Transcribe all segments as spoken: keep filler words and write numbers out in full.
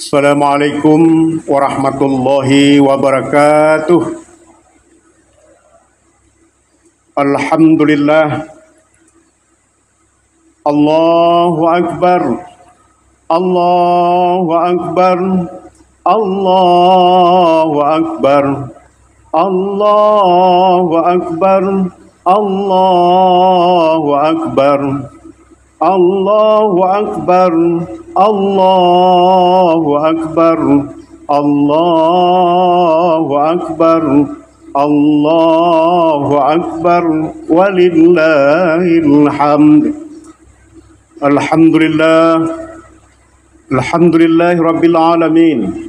Assalamualaikum warahmatullahi wabarakatuh. Alhamdulillah. Allahu Akbar. Allahu Akbar. Allahu Akbar. Allahu Akbar. Allahu Akbar. Allahu Akbar. Allahu Akbar. Allahu Akbar. Allahu Akbar. Walillahil hamd. Alhamdulillah. Alhamdulillahi rabbil alamin.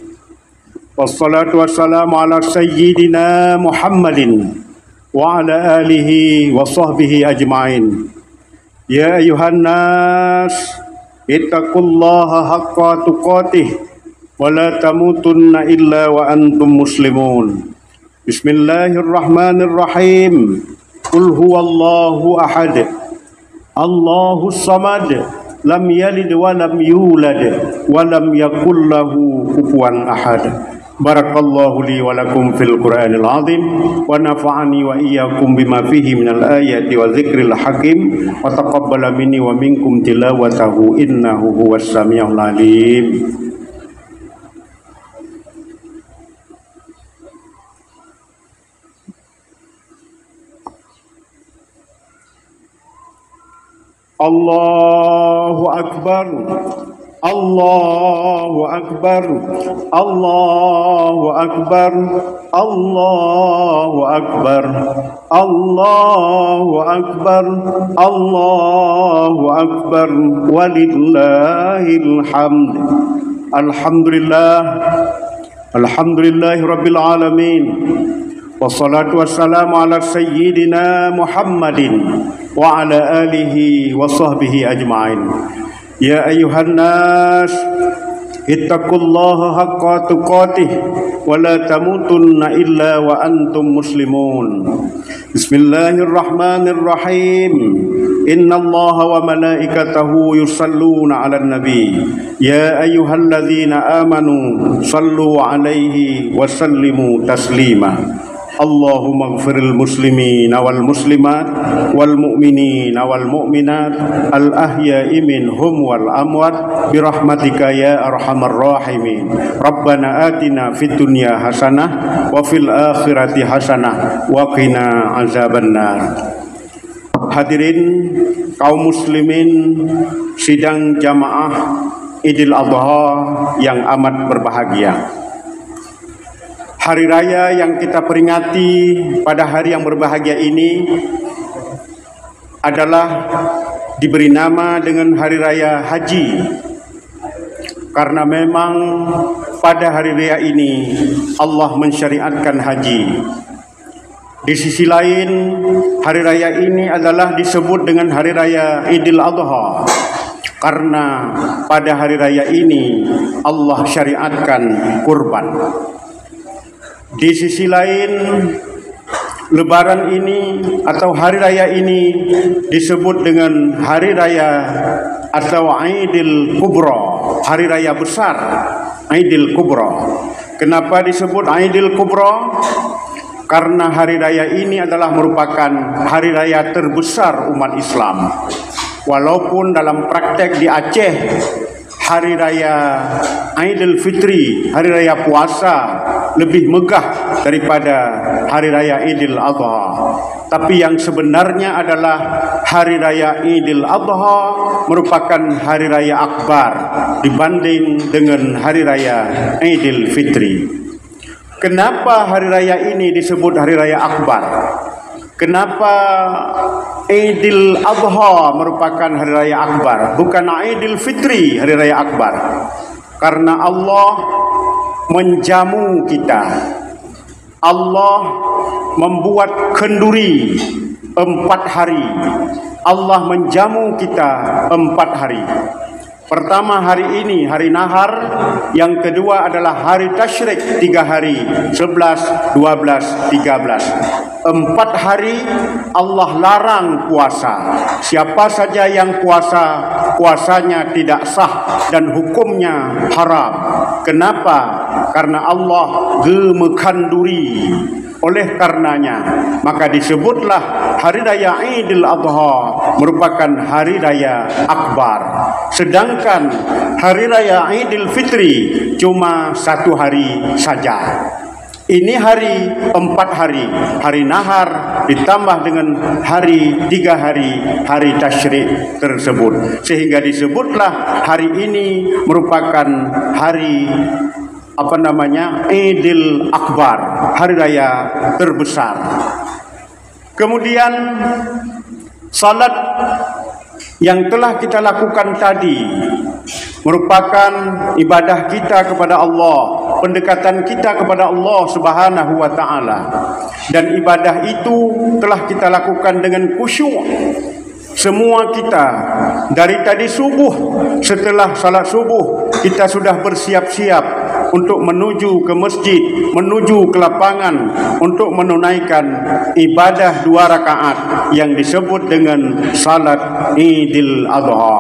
Wassalatu wassalamu ala sayyidina Muhammadin wa ala alihi wa sahbihi ajma'in. Ya ayyuhan nas, ittaqullaha haqqa tuqatih wa la tamutunna illa wa antum muslimun. Bismillahirrahmanirrahim. Qul huwallahu ahad. Allahus samad. Lam yalid wa lam yulad wa lam yakul lahu kufuwan ahad. Barakallahu li wa lakum fil Qur'anil azim, wa nafa'ani wa iyyakum bima fihi minal ayati wa dzikril hakim, wa taqabbala minni wa minkum tilawatahu innahu huwas samiul alim. Allahu Akbar. Allahu Akbar. Allahu Akbar. Allahu Akbar. Allahu Akbar. Allahu Akbar. Walillahil hamd. Alhamdulillah. Alhamdulillahi rabbil alamin. Wassalatu wassalamu ala sayyidina Muhammadin wa ala alihi wa sahbihi ajma'in. Ya ayyuhan nas, ittaqullaha haqqa tuqatih wa la tamutunna illa wa antum muslimun. Bismillahirrahmanirrahim. Innallaha wa malaikatahu yusalluna 'alan nabi. Ya ayyuhalladzina amanu sallu 'alaihi wa sallimu taslima. Allahumma ighfiril muslimina wal muslimat wal mu'minina wal mu'minat al ahya'i minhum wal amwat birahmatika ya arhamar rahimin. Rabbana atina fid dunya hasanah wa fil akhirati hasanah wa qina azabannar. Hadirin kaum muslimin sidang jamaah Idul Adha yang amat berbahagia. Hari raya yang kita peringati pada hari yang berbahagia ini adalah diberi nama dengan Hari Raya Haji. Karena memang pada hari raya ini Allah mensyariatkan haji. Di sisi lain, hari raya ini adalah disebut dengan hari raya Idul Adha. Karena pada hari raya ini Allah syariatkan kurban. Di sisi lain, Lebaran ini atau hari raya ini disebut dengan hari raya atau Aidil Kubra, hari raya besar, Aidil Kubra. Kenapa disebut Aidil Kubra? Karena hari raya ini adalah merupakan hari raya terbesar umat Islam. Walaupun dalam praktek di Aceh, hari raya Idul Fitri, hari raya puasa, lebih megah daripada hari raya Idul Adha. Tapi yang sebenarnya adalah hari raya Idul Adha merupakan hari raya akbar dibanding dengan hari raya Idul Fitri. Kenapa hari raya ini disebut hari raya akbar? Kenapa Idul Adha merupakan hari raya akbar, bukan Idul Fitri hari raya akbar? Karena Allah menjamu kita. Allah membuat kenduri empat hari. Allah menjamu kita empat hari. Pertama hari ini, hari Nahar. Yang kedua adalah hari Tasyrik, tiga hari, sebelas, dua belas, tiga belas. Empat hari Allah larang puasa. Siapa saja yang puasa, puasanya tidak sah dan hukumnya haram. Kenapa? Karena Allah geumeukhonduri. Oleh karenanya, maka disebutlah Hari Raya Idul Adha merupakan hari raya akbar. Sedangkan Hari Raya Idul Fitri cuma satu hari saja. Ini hari, empat hari, hari nahar ditambah dengan hari, tiga hari, hari tasyrik tersebut. Sehingga disebutlah hari ini merupakan hari, apa namanya, Idul Akbar, hari raya terbesar. Kemudian, salat yang telah kita lakukan tadi merupakan ibadah kita kepada Allah, pendekatan kita kepada Allah Subhanahu wa Ta'ala. Dan ibadah itu telah kita lakukan dengan khusyuk. Semua kita, dari tadi subuh, setelah salat subuh, kita sudah bersiap-siap untuk menuju ke masjid, menuju ke lapangan, untuk menunaikan ibadah dua rakaat yang disebut dengan salat Idul Adha.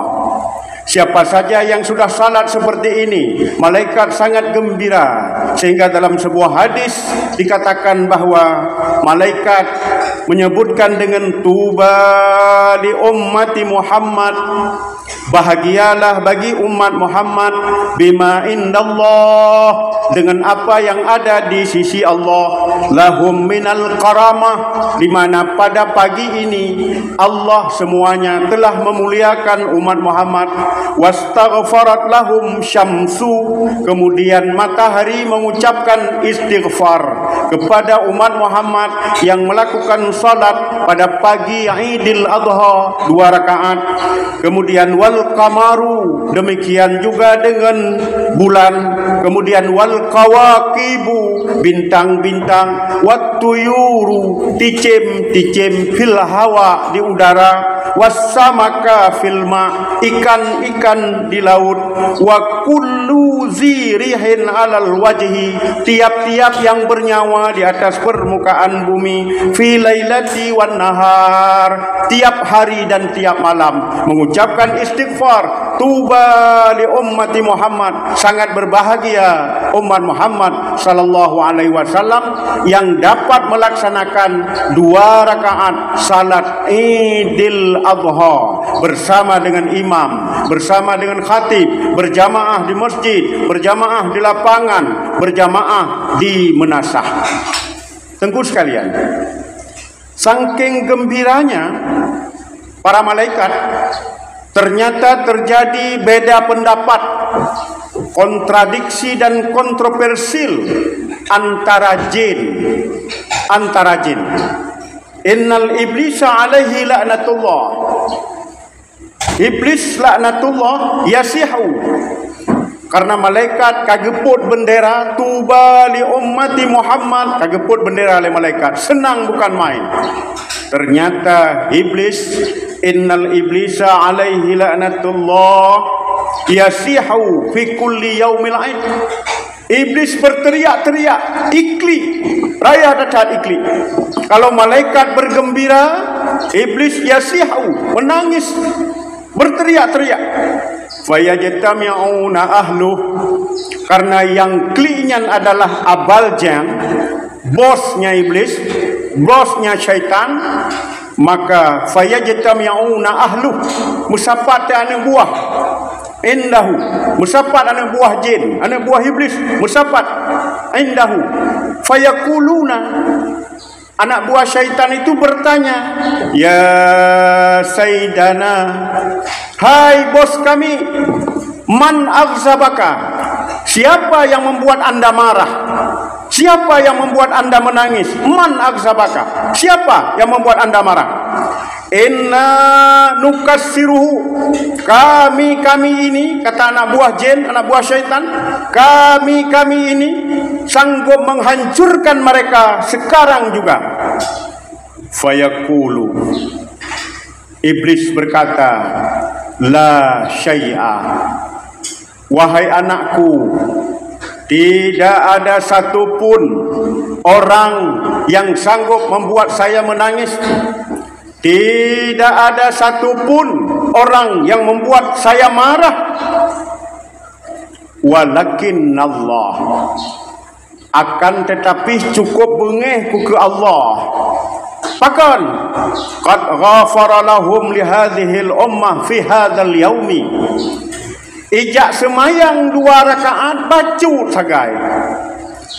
Siapa saja yang sudah salat seperti ini, malaikat sangat gembira, sehingga dalam sebuah hadis dikatakan bahwa malaikat menyebutkan dengan, "Tuba li ummati Muhammad." Bahagialah bagi umat Muhammad, "bima indallah," dengan apa yang ada di sisi Allah, "lahum minal karamah," di mana pada pagi ini Allah semuanya telah memuliakan umat Muhammad, "wastaghfarat lahum syamsu," kemudian matahari mengucapkan istighfar kepada umat Muhammad yang melakukan salat pada pagi Idul Adha dua rakaat. Kemudian, "wal qamaru," demikian juga dengan bulan. Kemudian, "wal kawakibu," bintang-bintang. "Wat tuyuru," ticem-ticem, "fil hawa," di udara. "Was samaka fil ma," ikan-ikan di laut. "Wa kullu zi rihin alal wajhi," tiap-tiap yang bernyawa di atas permukaan bumi, "fi lailati wan nahar," tiap hari dan tiap malam mengucapkan istighfar, "Tuba li ummati Muhammad," sangat berbahagia umat Muhammad sallallahu alaihi wasallam yang dapat melaksanakan dua rakaat salat Idul Adha bersama dengan imam, bersama dengan khatib, berjamaah di masjid, berjamaah di lapangan, berjamaah di meunasah. Teungku sekalian, saking gembiranya para malaikat, ternyata terjadi beda pendapat, kontradiksi dan kontroversil antara jin, antara jin. "Innal iblisa alaihi laknatullah." Iblis laknatullah yasihu. Karena malaikat ka geupot bendera, "Tuba li ummati Muhammad," ka geupot bendera lé malaikat. Senang bukan main. Ternyata iblis, "Innal iblisa alaihi laknatullah yasihu fi kulli yaumil Id." Iblis berteriak-teriak, iklik, raya that-that iklik. Kalau malaikat bergembira, iblis yasihu, menangis, berteriak-teriak. "Fayajtami'una ahluh," karena yang klik nyan adalah abal jang, bosnya iblis, bosnya syaitan, maka, "fayajtami'una ahluh," meusapat teuh aneuk buah, "indahu," meusapat aneuk buah jin, aneuk buah iblis, meusapat, "indahu," "fayakuluna," anak buah syaitan itu bertanya, "Ya sayyidana, hai bos kami, man aghzabaka? Siapa yang membuat anda marah? Siapa yang membuat anda menangis? Man aghzabaka? Siapa yang membuat anda marah?" "Inna nukassiruhu." Kami, kami ini, kata anak buah jin, anak buah syaitan, "kami, kami ini sanggup menghancurkan mereka sekarang juga." Fayaqulu. Iblis berkata, "La syai'a." Wahai anakku, tidak ada satu pun orang yang sanggup membuat saya menangis. Tidak ada satu pun orang yang membuat saya marah. Walakinnallah, akan tetapi cukup beungéh keu Allah. Pakon? Qad ghafara lahum li hadzihil ummah fi hadzal yaumi. Ijak seumayang dua rakaat bacut sagai.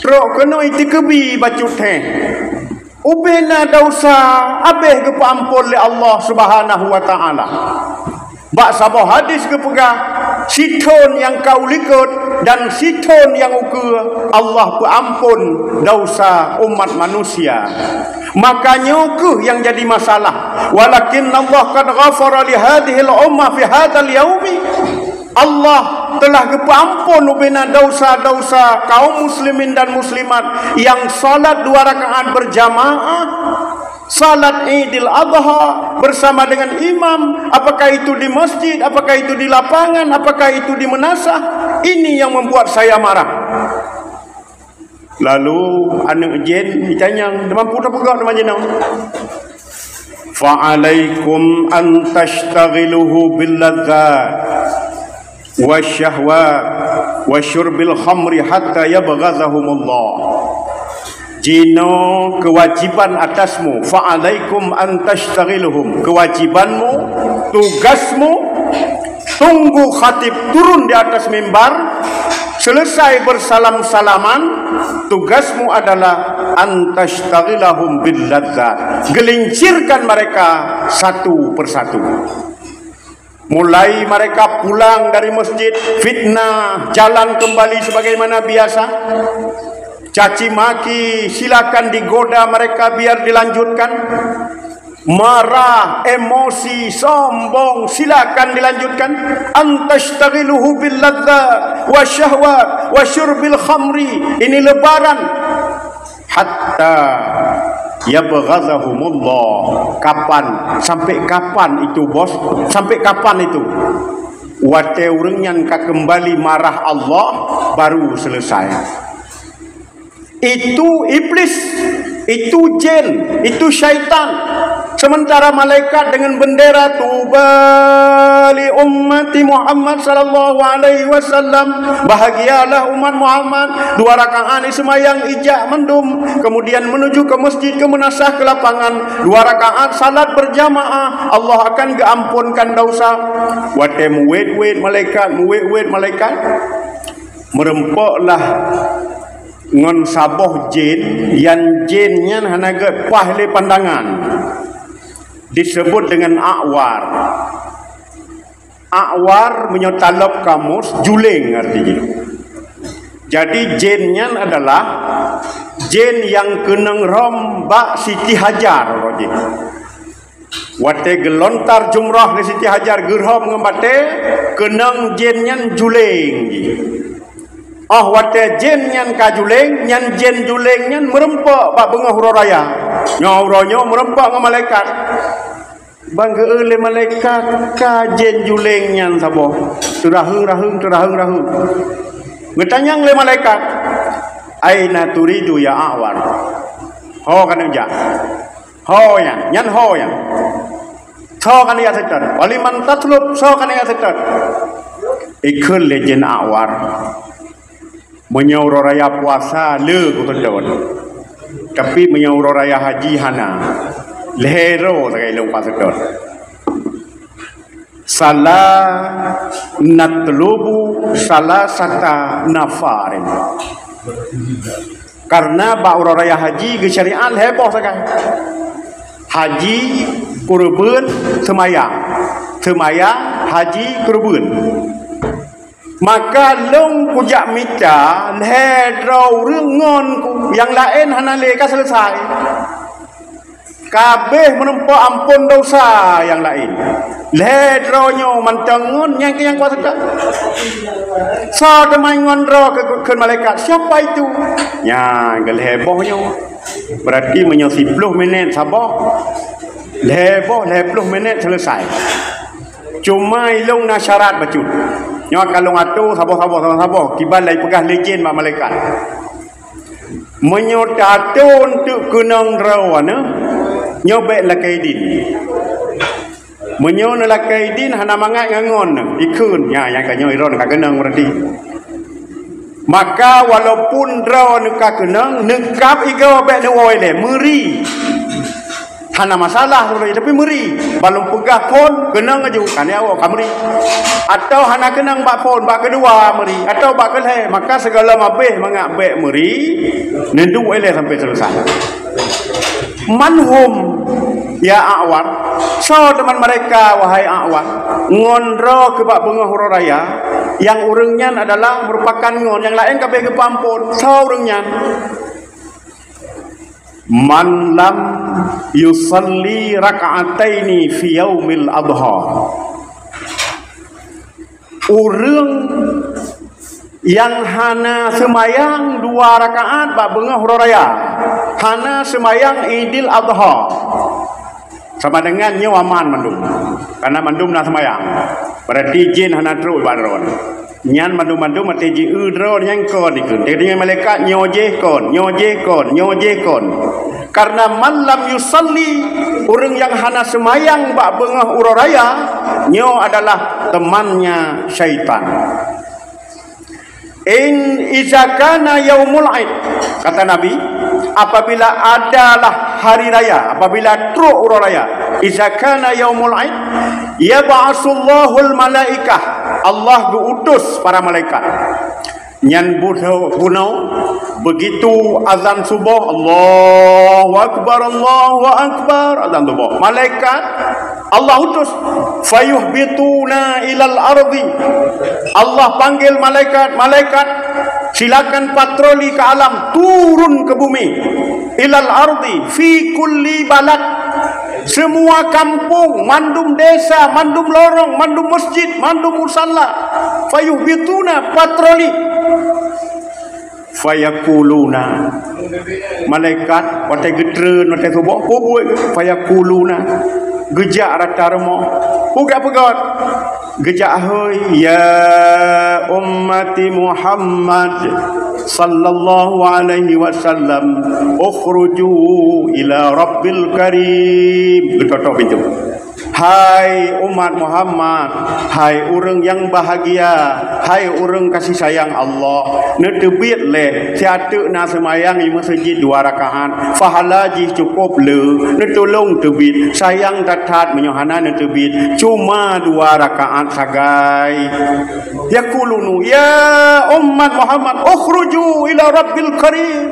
Trok keunoe itikeue bacut theh. Ubena desya habéh geupeuamphon lé Allah Subhanahu wa Ta'ala. Bak saboh hadis geupeugah, "Sithon nyang ka ulikot dan sithon nyang ukeue, Allah peuamphon desya umat manusia." Maka nyoe kheueh nyang jadi masalah. Walakin Allah qad ghafara li hadzihil ummah fi hadzal yaumi. Allah telah geupeuamphon ubena desya-desya kaum muslimin dan muslimat nyang salat dua rakaat berjamaah, salat Idul Adha bersama dengan imam, apakah itu di masjid, apakah itu di lapangan, apakah itu di meunasah, ini yang membuat saya marah. Lalu aneuk jén jitanyong, "Mampu tapeugah teuma jinoe?" "Fa'alaikum an tashtaghiluhu bil ladzat wasyahwat wa syurbil khamri hatta yabghadahumullah." Jinoe kewajiban atasmu, "Fa'alaikum an tashtaghiluhum," kewajibanmu, tugasmu, tunggu khatib turun di atas mimbar, selesai bersalam-salaman, tugasmu adalah an tashtagilahum bil ladzat, gelincirkan mereka satu persatu. Mulai mereka pulang dari masjid, fitnah, jalan kembali sebagaimana biasa. Caci maki silakan digoda mereka biar dilanjutkan. Marah, emosi, sombong, silakan dilanjutkan. An tashtaghiluhu bil ladzat wa syahwat wa syurbil khamri. Ini lebaran. Hatta yabghadahumullah. Kapan? Sampai kapan itu, Bos? Sampai kapan itu? Watée ureuëng nyan ka keumbali marah Allah, baru selesai. Itu iblis, itu jin, itu syaitan. Sementara malaikat dengan bendera, "Tuba li ummati Muhammad sallallahu alaihi wasallam," bahagialah umat Muhammad, dua rakaat seumayang ijak mandum, kemudian menuju ke masjid, ke meunasah, ke lapangan, dua rakaat salat berjamaah, Allah akan geuamponkan dosa. Watée muwét-wét malaikat, muwét-wét malaikat, meureumpoklah ngon saboh jén, nyang jén nyan hana gét paih lé pandangan, disebut dengan A'war. A'war meunyoe talop kamus, juléng arti jih. Jadi jén nyan adalah jén nyang keunong rhom bak Siti Hajar uroe jih. Watée geulontar jumrah lé Siti Hajar geurhom ngon batée, keunong jén nyan juléng jih. Óh watée jén nyan ka juléng, nyan jén juléng nyan meureumpok bak beungoh uroe raya. Nyoe uroe nyoe meureumpok ngon malaikat. Ban geu-eu lé malaikat ka jén juléng nyan saboh. Teuraheueng-raheueng, teuraheueng-raheueng. Geutanyong lé malaikat, "Aina turidu ya A'war?" Ho ka neujak. Ho nyan, nyan ho nyan. Soe ka neujak seutôt? Waliman tatlub, soe ka neujak seutôt? Ikheun lé jén A'war. Meunyoe uroe raya puasa le kuseutôt. Tapi meunyoe uroe raya haji hana. Lhée droe sagai lôn kuseutôt. Salah natlubu salasata nafarin. Karena bak uroe raya haji geusyariat lhée boh sagai. Haji, keureubeuen, seumayang. Seumayang, haji, keureubeuen. Maka lôn kujak mita lhée droe ureuëng ngon ku, nyang laén hana lé ka selesai. Ka abéh meureumpok amphon desya nyang laén. Lhée droe nyoe mantong ngon nyang keu nyang kuasa that. Soe teuma ngon droe keu, keu malaikat? Siapa itu? Nyan keu lhée boh nyoe. Berarti meunyoe siploh minét saboh, lhée boh lhée ploh minét selesai. Cuma ilong na syarat bacut. Nyoe ka lôn atô saboh-saboh, saboh-saboh. Kiban lai peugah lé jén bak malaikat. Meunyoe tato untuk keunong droe nyoe, nyoe bék lakée idin. Meunyoe neulakée idin hana mangat ngon ngon, ikheun. Nya, nyang ka nyoe droe ka keunong berarti. Maka walaupun droe neuka keunong, neukab igoe bék neuwoe lé, meuri. Hana masalah, tapi meuri. Ban lôn peugah phon, keunong laju, ka neuwoe ka meuri. Atawa hana keunong bak phon, bak keudua meuri, atawa bak keulhée, maka sigohlom abéh mangat bék meuri, neuduek ilée sampai seuleusoe. Man hum, ya A'war, soe teuma mereka, wahai A'war, ngon droe keu bak beungoh uroe raya, nyang ureuëng nyan adalah meurupakan ngon, nyang laén ka abéh geupeuamphon, soe ureuëng nyan? Man lam yusalli rak'ataini fi yaumil adha. Ureuëng nyang hana seumayang dua rakaat bak beungoh uroe raya, hana seumayang Idul Adha, sama dengan nyoe aman mandum, karena mandum na seumayang. Berarti jin hana trok bak droe. Nyan mandum-mandum até jieu droe nyang kon dikeue. Jadi malaikat nyoe jih kon, nyoe jih kon, nyoe jih kon. Karena man lam yusalli, ureuëng nyang hana seumayang bak beungoh uroe raya, nyoe adalah temannya syaitan. In iza kana yaumul id, kata Nabi, apabila adalah hari raya, apabila trok uroe raya, iza kana yaumul id, yab'asullahul malaikah, Allah geuutus para malaikat. Nyan bunoe, bunoe, begitu azan suboh, Allahu Akbar, Allahu Akbar, azan suboh. Malaikat Allah utus, fayuhbituna ilal ardi. Allah panggil malaikat, "Malaikat, silakan patroli ke alam, turun ke bumi. Ilal ardi, fi kulli balad." Semua kampung, mandum desa, mandum lorong, mandum masjid, mandum musala. Fayuhbituna, patroli. Fayakuluna, malaikat watée geutreun, watée suboh, peue buet? Fayakuluna, geujak rata rumoh, peugah-peugah, geujak, "Hoi, ya ummati Muhammad sallallahu alaihi wasallam, ukhruju ila Rabbil Karim." Geutok-tok pintoe. Hai umat Muhammad, hai ureuëng nyang bahagia, hai ureuëng kasih sayang Allah, neuteubiet lé, siat teuk na seumayang i meuseujid dua rakaat, pahala jih cukôp le, neutulông teubiet, sayang that-that meunyoe hana neuteubiet, cuma dua rakaat sagai. Yaqulunu, ya umat Muhammad, ukhruju ila Rabbil Karim.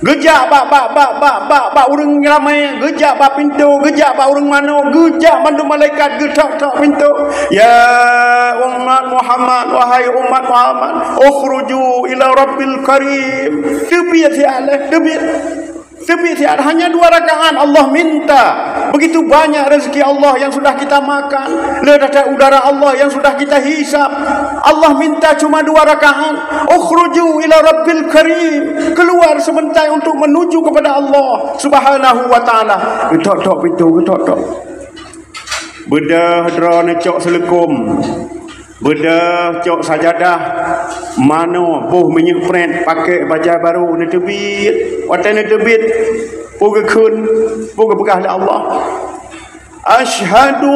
Geujak bak, bak, bak, bak, bak, bak ureuëng ramé, geujak bak pintoe, geujak bak ureuëng manoe, geujak mandum malaikat geutok-tok pintoe. Ya umat Muhammad, wahai umat Muhammad, ukhruju ila Rabbil Karim. Teubiet siat lé, teubiet. Teubiet siat, hanya dua rakaat Allah minta. Begitu banyak rezeki Allah yang sudah kita makan, le that-that udara Allah yang sudah kita hisap. Allah minta cuma dua rakaat. Ukhruju ila Rabbil Karim. Keluar sebentar untuk menuju kepada Allah Subhanahu wa Ta'ala. Geutok-tok pintoe, geutok-tok. Beudôh droeneuh cok seuleukom. Beudôh cok sajadah. Manoe boh minyeuk prét, paké bajée barô, neuteubiet. Watée neuteubiet, peue geukheun, peue geupeugah lé Allah? Asyhadu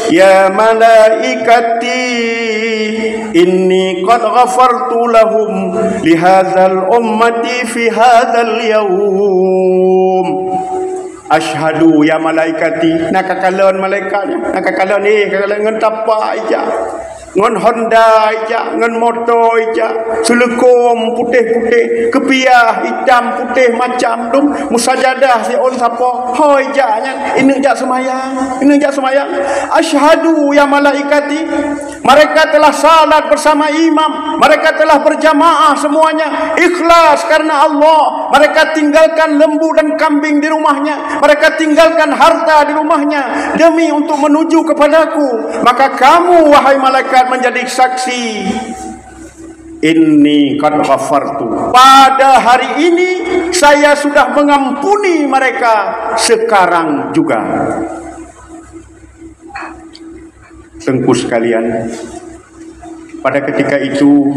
ya malaikati inni qad ghafartu lahum li hadzal ummati fi hadzal yaum. Asyhadu ya malaikati, na kakalon malaikat, na kakalon, eh, kakalon ngon tapa ija. Ngon Honda ija, ngon moto ija, seuleukom putéh-putéh, keupiah itam putéh macam dum, musajadah siôn sapo, ho ija nyan, inong jak seumayang, inong jak seumayang. Asyhadu ya malaikati, mereka telah salat bersama imam, mereka telah berjamaah semuanya, ikhlas karena Allah, mereka tinggalkan lembu dan kambing di rumahnya, mereka tinggalkan harta di rumahnya demi untuk menuju kepadaku. Maka kamu, wahai malaikat, menjadi saksi. Inni qad ghafartu. Pada hari ini saya sudah mengampuni mereka sekarang juga. Teungku sekalian, pada ketika itu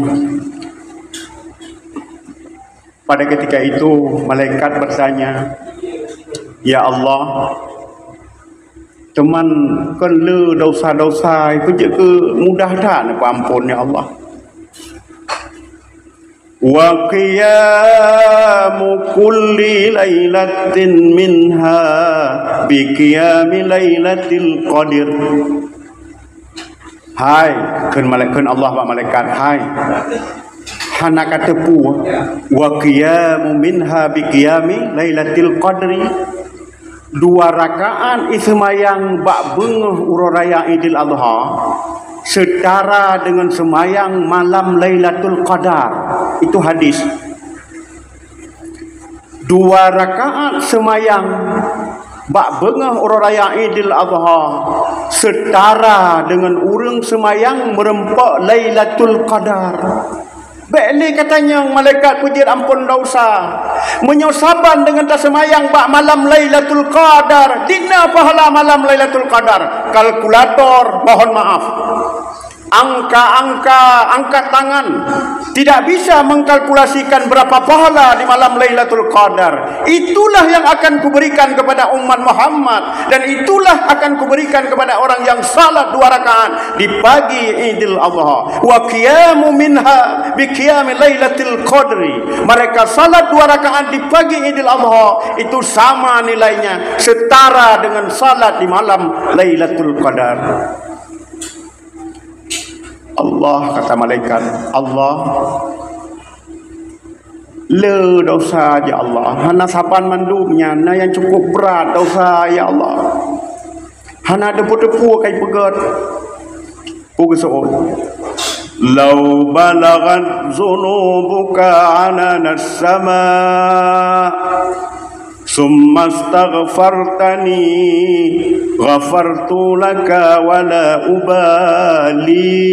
Pada ketika itu, malaikat bertanya, "Ya Allah, teuma kon le dosa-dosa, peue jeuet keu mudah that neupeuamphon, ya Allah?" Wa qiyamu kulli lailatin minha bi qiyami lailatil qadr. Hai, kheun malaikat, kheun Allah bak malaikat, "Hai, hana ka teupeu, wa qiyamu minha bi qiyami lailatil qadri." Dua rakaat iseumayang bak beungoh uroe raya Idul Adha seutara deungon seumayang malam Lailatul Qadar. Itu hadis. Dua rakaat seumayang bak beungoh uroe raya Idul Adha seutara deungon ureuëng seumayang meureumpok Lailatul Qadar. Bék lé katanyong malaikat peujeuet amphon desya. Meunyoe saban deungon taseumayang bak malam Lailatul Qadar, dina pahala malam Lailatul Qadar. Kalkulator, mohon maaf. Angka-angka, angkat tangan tidak bisa mengkalkulasikan berapa pahala di malam Lailatul Qadar. Itulah yang akan kuberikan kepada umat Muhammad, dan itulah akan kuberikan kepada orang yang salat dua rakaat di pagi Idul Adha. Wa qiyamu minha bi qiyami lailatul qadri. Mereka salat dua rakaat di pagi Idul Adha itu sama nilainya, setara dengan salat di malam Lailatul Qadar. Allah, kata malaikat, Allah, le desya, ya Allah. Hana saban mandum nyan, na nyang cukup brat desya, ya Allah. Hana debu-debu kai peugét. Peugeusoe. Lau balaghat dzunubuka ananas sama, summa astaghfartani, ghafartu laka wala ubali.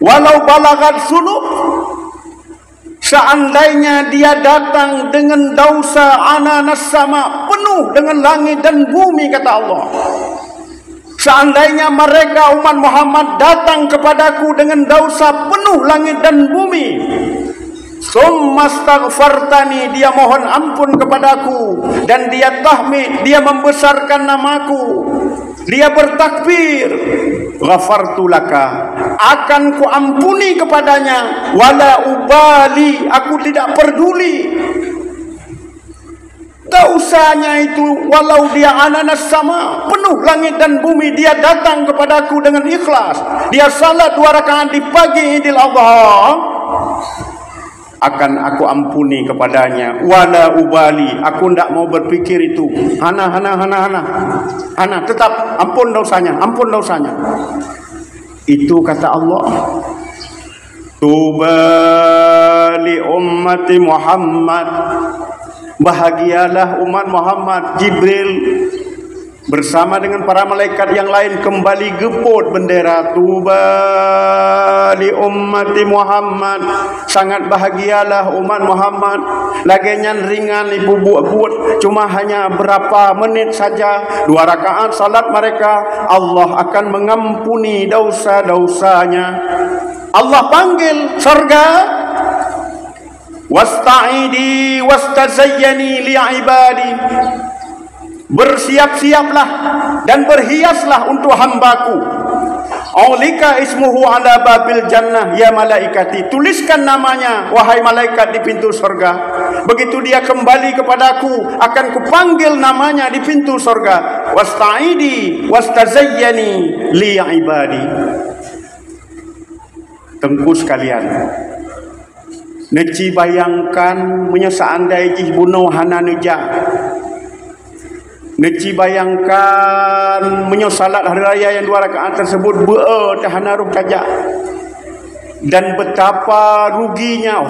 Walau balaghat dzunub, seandainya dia datang dengan desya ananas sama, penuh dengan langit dan bumi, kata Allah. Seandainya mereka umat Muhammad datang kepadaku dengan desya penuh langit dan bumi, summa astaghfartani, dia mohon ampun kepadaku, dan dia tahmid, dia membesarkan namaku, dia bertakbir, ghafartu laka, akan kuampuni kepadanya, wala ubali, aku tidak peduli. Desanya itu, walau dia ananas sama, penuh langit dan bumi, dia datang kepadaku dengan ikhlas, dia salat dua rakaat di pagi Idul Adha, akan aku ampuni kepadanya, wala ubali, aku ndak mau berpikir itu. Hana, hana, hana, hana. Hana, tetap ampun desanya, ampun desanya. Itu kata Allah. Tuba li ummati Muhammad. Bahagialah umat Muhammad. Jibril bersama dengan para malaikat yang lain kembali geupot bendera, "Tuba li ummati Muhammad." Sangat bahagialah umat Muhammad. Lagée nyan ringan ibubuet-buet, cuma hanya berapa menit saja, dua rakaat salat mereka, Allah akan mengampuni dosa-dosanya. Allah panggil sorga, "Wasta'idi wastazayyani li ibadi." Bersiap-siaplah dan berhiaslah untuk hambaku. "Ulika ismuhu ala babil jannah, ya malaikati." Tuliskan namanya, wahai malaikat, di pintu sorga. Begitu dia kembali kepadaku, akan kupanggil namanya di pintu sorga. "Wasta'idi wastazayyani li ibadi." Teungku sekalian, neuci bayangkan meunyoe seandai jih bunoe hana neujak. Neuci bayangkan meunyoe salat hari raya nyang dua rakaat tersebut beu-e hana roh tajak. Dan betapa ruginya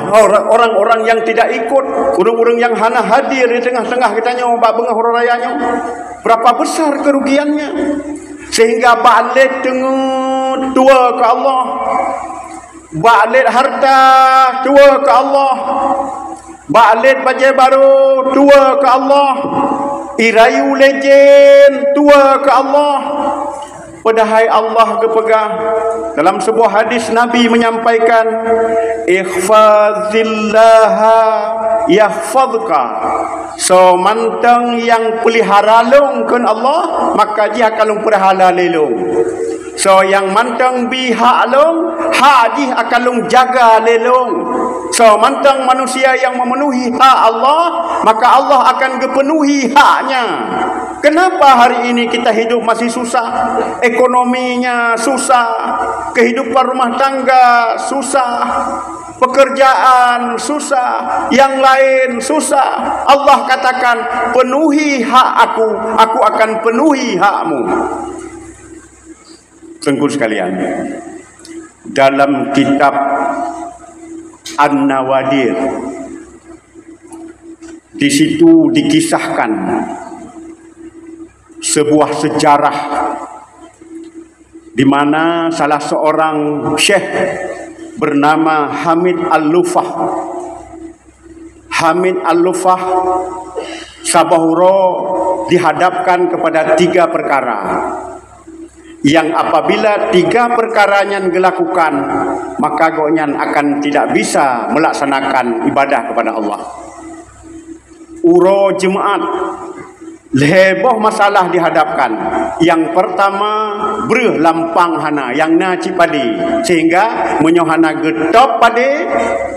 orang-orang yang tidak ikut, ureuëng-ureuëng yang hana hadir di tengah-tengah geutanyoe bak beungoh uroe raya nyoe. Berapa besar kerugiannya. Sehingga bak lét teungeut tuwoe keu Allah. Bak lét harta tuwoe keu Allah. Bak lét bajée barô tuwoe keu Allah. Ié rayu lé jén tuwoe keu Allah. Padahai Allah geupeugah dalam sebuah hadis, Nabi menyampaikan, "Ihfazillaha yahfazka. Soe mantong nyang peulihara lôn kheun Allah, maka jih akan lôn peulihara lé lôn. Soe nyang mantong bi hak lôn, hak jih akan lôn jaga lé lôn. Soe mantong manusia nyang memenuhi hak Allah, maka Allah akan geupeunuhi haknya. Kenapa hari ini kita hidup masih susah? Ekonominya susah, kehidupan rumah tangga susah, pekerjaan susah, yang lain susah. Allah katakan, "Penuhi hak aku, aku akan penuhi hakmu." Teungku sekalian, dalam kitab An-Nawadir, di situ dikisahkan sebuah sejarah di mana salah seorang syekh bernama Hamid Al-Lufah. Hamid Al-Lufah saboh uroe dihadapkan kepada tiga perkara, yang apabila tiga perkara nyan gelakukan, maka gobnyan akan tidak bisa melaksanakan ibadah kepada Allah. Uroe Jumaat, lhée boh masalah dihadapkan. Yang pertama, breuh lampang hana, nyang na cit padé. Sehingga meunyoe hana geutôb padé,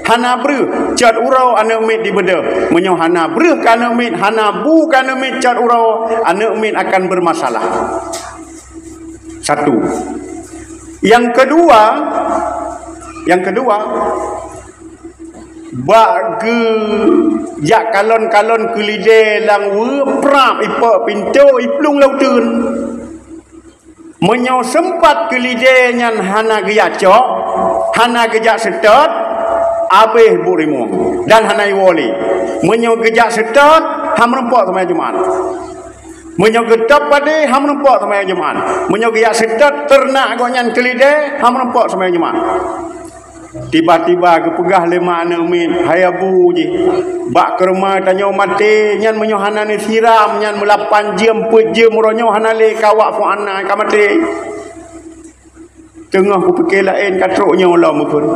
hana breuh. Cot uroe aneuëk miet dibeudôh. Meunyoe hana breuh keu aneuëk miet, hana bu keu aneuëk miet cot uroe, aneuëk miet akan bermasalah. Satu. Yang kedua, yang kedua, bak geujak kalon-kalon keu lidée lam weue, prap ipok pintoe, iplueng lam uteuen. Meunyoe seumpat keu lidée nyan hana geujak cok, hana geujak seutôt, abéh buet rimueng dan hana iwoe lé. Meunyoe geujak seutôt, han meurumpok seumayang Jumaat. Meunyoe geutôb padé, han meurumpok seumayang Jumaat. Meunyoe geujak seutôt teurenak gobnyan keu lidée, han meurumpok seumayang Jumaat. Tiba-tiba geupeugah lé ma aneuëk miet, "Hai abu jih, bak keureuma tanyoe maté nyan meunyoe hana neusiram nyan meulapan jeuem, peuet jeuem uroe nyoe hana lé kawak fu'ana ka maté." Teungoh kupike laén ka trok nyoe lom meukeun.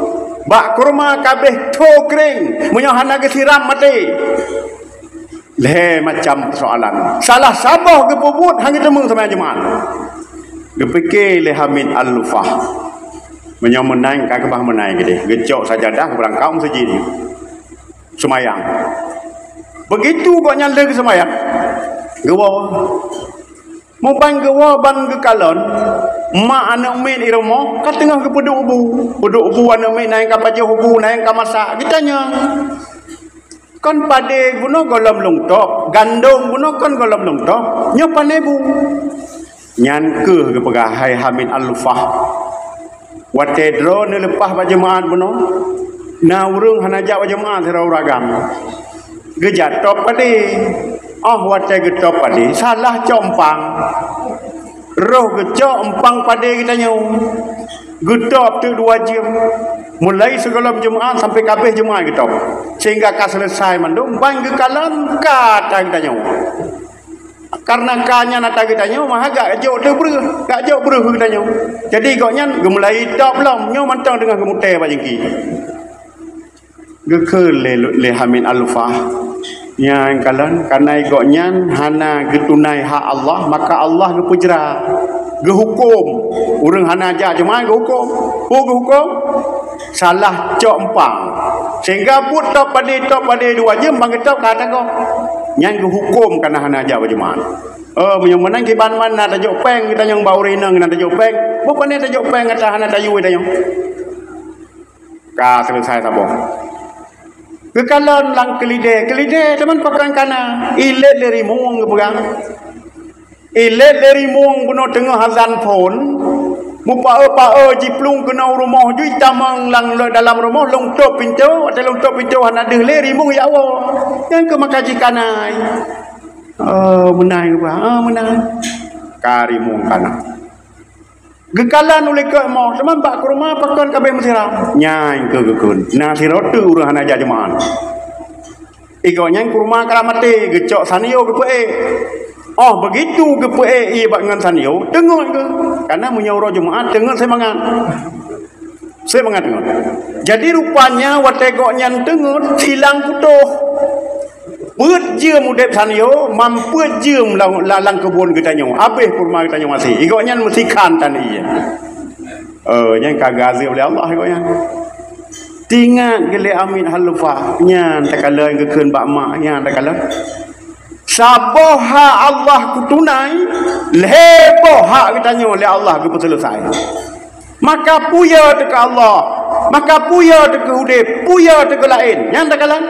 Bak keureuma ka abéh tho krieng, meunyoe hana geusiram maté. Lhée macam peusoalan. Salah saboh geupeubuet hana teumé seumayang Jumaat. Geupike lé Hamid Al-Lufah. Meunyoe meunan ka keubah meunan keudeh, geucok sajadah beurangkau meuseujid. Seumayang. Begitu gobnyan lheueh geuseumayang, geuwoe. Muban geuwoe ban geukalon, mak aneuëk miet i rumoh ka teungoh geupeuduek bu. Peuduek bu aneuëk miet, na nyang ka pajoh bu, na nyang ka masak. Geutanyong, "Kon padé bunoe gohlom lôn tôb, gandong bunoe kon gohlom lôn tôb, nyoe pane bu?" Nyan keuh geupeugah hai Hamid Al-Lufah, "Watée droeneuh leupah bak jeumaáh bunoe, na ureuëng hana jak bak jeumaáh sidroe ureuëng agam. Geujak tôb padé. Óh watée geutôb padé, salah cok eumpang. Roh geucok eumpang padé geutanyoe. Geutôb teuk dua jeuem. Mulai sigohlom jeumaáh sampai ka abéh jeumaáh geutôb. Sehingga ka seuleusoe mandum, ban geukalon ka atra geutanyoe. Kareuna ka nyan atra geutanyoe, maka geujok teuk breueh, geujok breueh geutanyoe. Jadi gobnyan geumulai tôb lom, nyoe mantong teungoh geumutée bak jingki." Geukheun lé, lé Hamid Al-Lufah, "Nyan kalon, kareuna gobnyan hana geutunai hak Allah, maka Allah geupeujra, geuhuköm. Ureuëng hana jak jeumaáh geuhuköm." Peue geuhuköm? Salah cok eumpang. Sehingga buet tôb padé, tôb padé dua jeuem ban geutôb ka tagong. Nyan geuhuköm kareuna hana jak bak jeumaáh. Oh, meunyoe meunan kiban man na tajok péng, geutanyoe bak ureuëng inong na tajok péng. Bukon tajok péng atra hana tayue tanyoe. Ka seuleusoe saboh. Geukalon lam keulidée, keulidée teuma pakon kana, ilét lé rimueng geupeugah. Ilét lé rimueng bunoe teungoh azan phon, meupaeu-paeu jiplueng keunoe rumoh jih tamong lam, dalam rumoh, lôn tôb pintoe, watée lôn tôb pintoe hana deuh lé rimueng jak woe. Nyan keuh maka jih kana. Oh, meunan geupeugah, oh, meunan. Ka rimueng kana. Geukalon u likot mo, teuma bak keureuma pakon ka abéh meusiram. Nyan keuh geukheun, na sidroe teuk ureuëng hana jak jeumaáh. Igoe nyan keureuma ka maté, geucok sanyo geupeuék. Oh, begitu geupeuék ié bak ngon sanyo, teungeut keuh. Kareuna meunyoe uroe Jumaat, teungeut seumangat. Seumangat teungeut. Jadi rupanya watée gobnyan teungeut, silang putôh. Peuet jeuem udeb sanyoe, mampeuet jeuem lam, lam, lam keubon geutanyoe. Habéh kurma geutanyoe maséh. Igoe nyan meusikhan tan ié. Eh, nyan ka geuazeueb lé Allah igoe nyan. Tingat geuh lé Amit Hal Lufah, nyan takalon geukheun bak mak, nyan takalon. Saboh hak Allah kutunai, lhée boh hak geutanyoe lé Allah geupeuseuleusai. Maka peue teuka Allah, maka peue teuka udeb, peue teuka laén. Nyan takalon.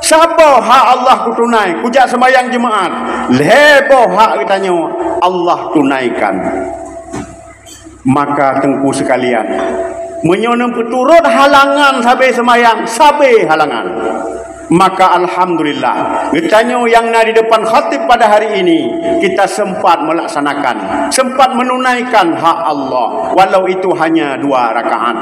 Saboh hak Allah kutunai, kujak seumayang Jumaat, lhée boh hak geutanyoe Allah tunaikan. Maka teungku sekalian, meunyoe neupeuturot halangan sabe seumayang, sabe halangan, maka alhamdulillah, geutanyoe nyang na di depan khatib pada hari ini, kita sempat melaksanakan, sempat menunaikan hak Allah, walau itu hanya dua rakaat.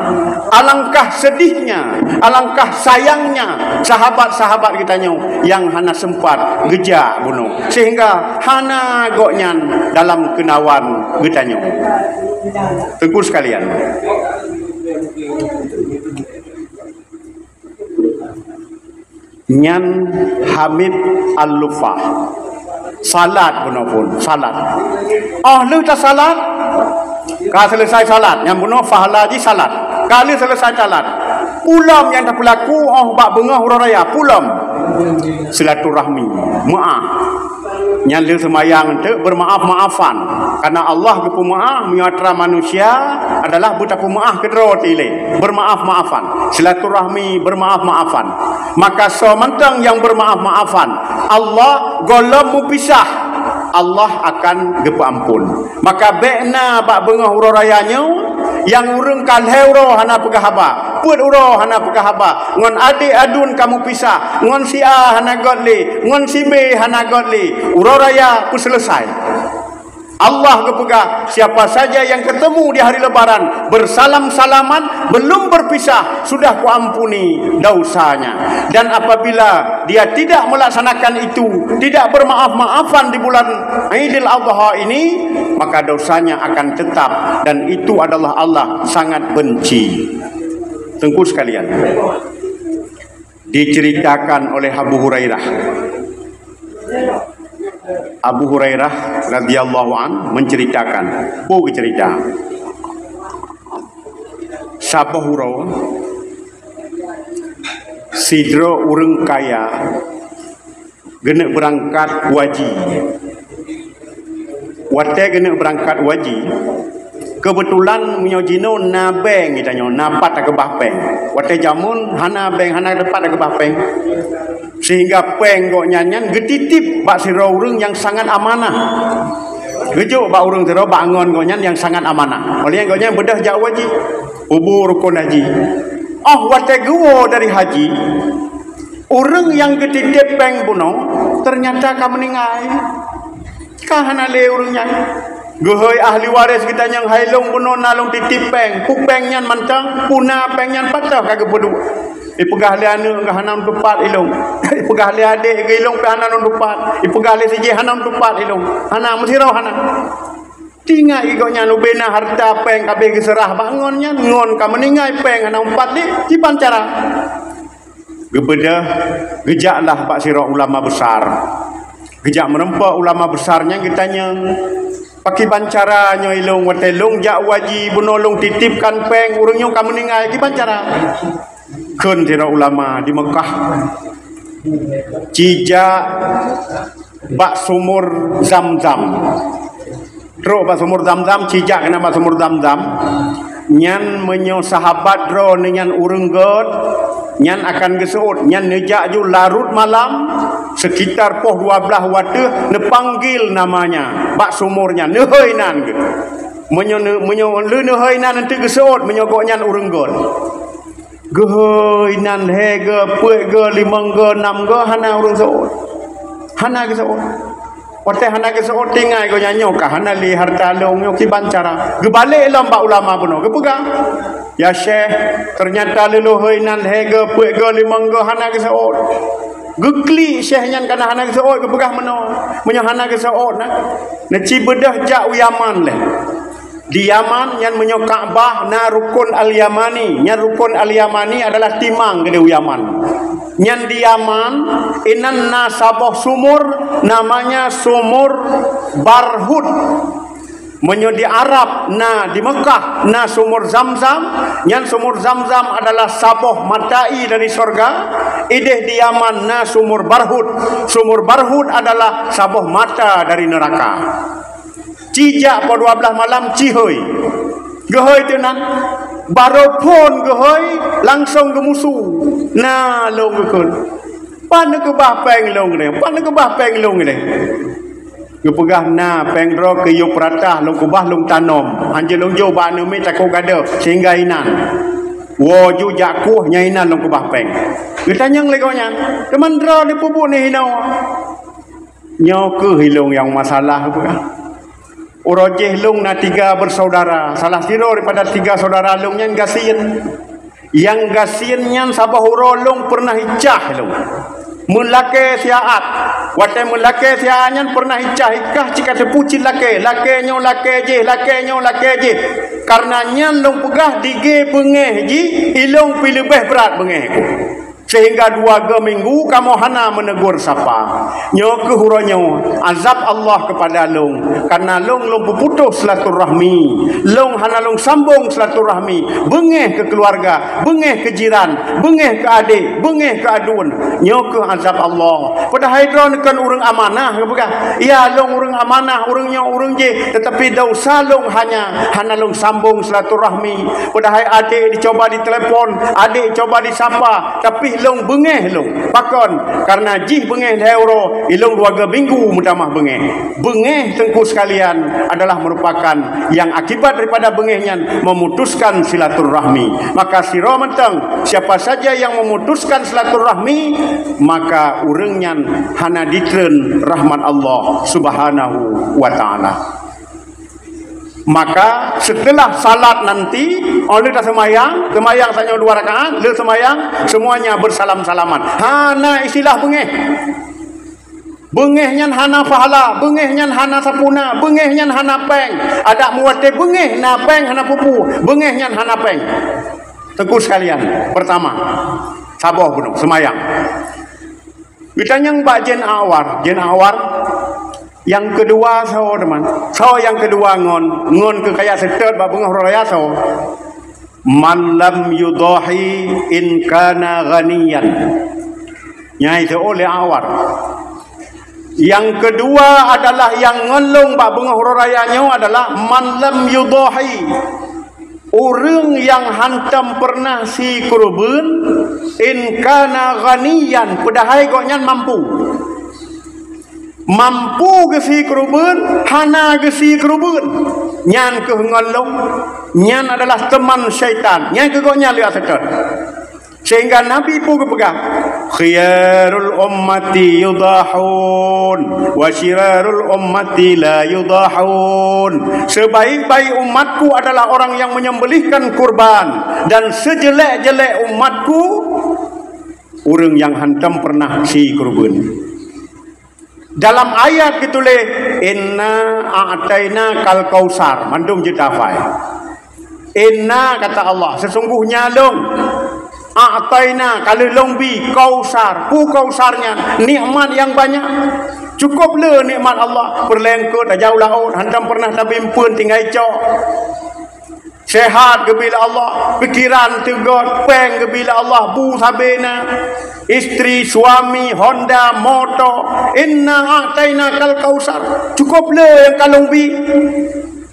Alangkah sedihnya, alangkah sayangnya sahabat-sahabat geutanyoe nyang hana sempat geujak bunoe, sehingga hana gobnyan dalam keunawan geutanyoe. Teungku sekalian, nyan Hamid Al-Lufah. Salat bunoe phon, salat. Oh, lheueh tasalat, ka selesai salat, nyan bunoe pahala jih salat. Ka lheueh selesai salat, peue lom nyang tapeulaku, oh, bak beungoh uroe raya, peue lom? Silaturahmi, meu'ah. Nyan lheueh seumayang teuk, beureumaaf-maafan. Karena Allah geupeumeu'ah, meunyoe atra manusia adalah beutapeumeu'ah keudroe tilée. Beureumaaf-maafan. Silaturahmi, beureumaaf-maafan. Maka soe mantong nyang beureumaaf-maafan, Allah gohlom meupisah, Allah akan geupeuampon. Maka bék na bak beungoh uroe raya nyoe, nyang ureuëng ka lhée uroe hana peugah haba, peuet uroe hana peugah haba, ngon adék aduen ka meupisah, ngon si A hana göt lé, ngon si B hana göt lé, uroe raya peuseuleusai. Allah geupeugah, siapa saja yang ketemu di hari Lebaran, bersalam-salaman, belum berpisah, sudah kuampuni dosanya. Dan apabila dia tidak melaksanakan itu, tidak bermaaf-maafan di bulan Idul Adha ini, maka dosanya akan tetap, dan itu adalah Allah sangat benci. Teungku sekalian, diceritakan oleh Abu Hurairah. Abu Hurairah radhiyallahu an menceritakan, peue geucerita? Saboh uroe, sidroe ureuëng kaya geuneuk beurangkat u haji. Watée geuneuk beurangkat u haji, keubeutulan meunyoe jinoe na bank geutanyoe, na pat takeubah péng. Watée jameun hana bank, hana pat takeubah péng. Sehingga péng gobnyan nyan geutitip bak sidroe ureuëng nyang sangat amanah. Geujok bak ureuëng sidroe bak ngon gobnyan nyang sangat amanah. Óh lheueh nyan gobnyan beudôh jak u haji, peubuet rukon haji. Óh watée geuwoe dari haji, ureuëng nyang geutitip péng bunoe teunyata ka meuninggai. Ka hana lé ureuëng nyan. Geuhôi ahli waréh geutanyoe, hai lôn bunoe na lôn titip péng. Peue péng nyan mantong, peue na péng nyan, pat ka geupeuduek. Ipeugah lé aneuëk geuh hana lôn teupat ilôn. Ipeugah lé adék geuh ilôn pih hana lôn teupat. Ipeugah lé si jih hana lôn teupat ilôn. Hana, meusidroe hana. Tingat igoe nyan ubena hareuta péng ka abéh geuseurah bak ngon nyan, ngon ka meuninggai péng hana meupat lé, kiban cara. Geubeudôh, geujaklah bak sidroe ulama besar. Geujak meurumpok ulama besar nyan geutanyong, "Pakiban cara nyoe ilôn watée lôn jak u haji bunoe lôn titipkan péng ureuëng nyoe ka meuninggai, kiban cara?" Kheun sidroe ulama di Meukah, "Cijak bak sumur Zam-Zam." Trok bak sumur Zam-Zam, cijak keunan bak sumur Zam-Zam. Nyan meunyoe sahabat droeneuh nyan ureuëng göt, nyan akan geuseuôt. Nyan neujak ju larot malam, sekitar poh dua blaih watée neupanggil namanya bak sumur nyan, neuhôi nan geuh. Meunyoe neu-, meunyoe lheueh neuhôi nan, nanti geuseuôt meunyoe gobnyan ureuëng göt. Geuhôi nan lhée geuh, peuet geuh, limong geuh, nam geuh, hana ureuëng seuôt. Hana geuseuôt. Watée hana geuseuôt, tingai gobnyan, "Nyoe ka hana lé hareuta lôn nyoe, kiban cara?" Geubalek lom bak ulama bunoe, geupeugah, "Ya Syekh, teunyata lôn hôi nan lhée geuh, peuet geuh, limong geuh, hana geuseuôt." Geuklik syekh nyan kana hana geuseuôt, geupeugah meunoe, "Meunyoe hana geuseuôt na, neuci beudôh jak u Yaman lé." Di Yaman nyan meunyoe Ka'bah na Rukun Al-Yamani. Nyan Rukun Al-Yamani adalah timang keudéh u Yaman. Nyan di Yaman, inan na saboh sumur, namanya Sumur Barhud. Meunyoe di Arab na, di Mekah na Sumur Zamzam, nyan Sumur Zamzam adalah saboh mata ie dari sorga. Idéh di Yaman na Sumur Barhud. Sumur Barhud adalah saboh mata dari neraka. Ci jak poh dua blaih malam, ci hôi. Geuhôi teunan. Barô phôn geuhôi, langsông geumusu. Na lôn geukheun, "Pat neukeubah péng lôn nyoe? Pat neukeubah péng lôn nyoe?" Geupeugah, "Na péng droe keu yôh peuratah lôn keubah lôn tanom. Hanjeuet lôn jôh bak aneuk miet takot gadôh sehingga inan. Woe ju jak kueh nyan inan lôn keubah péng." Geutanyong lé gobnyan, "Teuma droe neupeubuet neuh inoe?" "Nyoe kheueh ilông nyang masalah," geupeugah. "Uroe jéh lông na tiga bersaudara, salah sidroe daripada tiga saudara lông nyan gasien. Nyang gasien nyan saboh uroe lông peureunah icah lông. Meulakée siat. Watée meulakée siat nyan peureunah icah, ikah cit ka teupeu cit lakée, lakée nyoe lakée jéh, lakée nyoe lakée jéh. Kareuna nyan lông peugah dige beungéh jih, ilông pih leubeh brat beungéh ku. Sehingga dua go minggu kamoe hana meuneugur sapa. Nyoe kheueh uroe nyoe azab Allah keupada lông, kareuna lông lông peuputôh silaturahmi. Lông hana lông sambông silaturahmi, beungéh keu keuluwarga, beungéh keu jiran, beungéh keu adék, beungéh keu aduen. Nyoe kheueh azab Allah. Padahai droeneuh kon ureuëng amanah," geupeugah. "Ya, lông ureuëng amanah, ureuëng nyoe, ureuëng jéh, teutapi desya lông hanya hana lông sambông silaturahmi." Padahai adék dicoba ditelepon, adék coba disapa, tapi lông beungéh lông. Pakon? Kareuna jih beungéh lhée uroe, ilông dua go minggu meutamah beungéh. Beungéh, teungku sekalian, adalah merupakan yang akibat daripada beungéh nyan memutuskan silaturahmi. Maka sidroe mantong, siapa saja yang memutuskan silaturahmi, maka ureuëng nyan hana ditreun rahmat Allah Subhanahu wa Ta'ala. Maka setelah salat nanti, óh lheueh taseumayang, seumayang tanyoe dua rakaat, lheueh seumayang semuanya bersalam-salaman. Hana istilah beungéh. Beungéh nyan hana pahala, beungéh nyan hana sampoereuna, beungéh nyan hana péng. Adak meuwatée beungéh na péng hana peue-peue, beungéh nyan hana péng. Teungku sekalian, pertama, saboh bunoe seumayang. Geutanyong bak Jén Awar, Jén Awar, nyang keudua soe teuma? Soe nyang keudua ngon, ngon keu kaya seutôt bak beungoh uroe raya soe? "Man lam yudhahi in kana ghaniyan." Nyan iseuôt lé Awar. Nyang keudua adalah nyang ngon lông bak beungoh uroe raya nyoe adalah man lam yudhahi. Ureuëng nyang hantom peureunah si keureubeuen, in kana ghaniyan, padahai gobnyan mampu. Mampu geusi keureubeuen, hana geusi keureubeuen. Nyan kheueh ngon lông, nyan adalah teuman syaitan. Nyan kheueh gobnyan lé seutôt. Sehingga Nabi pun geupeugah, "Khiyarul ummati yudhahun, wa syirarul ummati la yudhahun." Sebaik-baik umatku adalah orang yang menyembelihkan kurban, dan sejelek-jelek umatku ureuëng nyang hantom peureunah si keureubeuen. Dalam ayat geutuléh, "Inna a'taina kal kausar," mandum jeuet hafai. "Inna," kata Allah, "sesungguhnya lông, a'taina," ka lheueh lông bi, "kausar." Peue kausar nyan? Nikmat nyang banyak. Cukup le nikmat Allah. Peureulée eungkôt tajak u laôt, hantom peureunah tabri eumpeuen tinggai cok. Sehat geubri lé Allah, pikiran teugot, péng geubri lé Allah, bu sabe na, istri, suami, honda, moto, inna a'taina kal kausar. Cukup le nyang ka lông bi.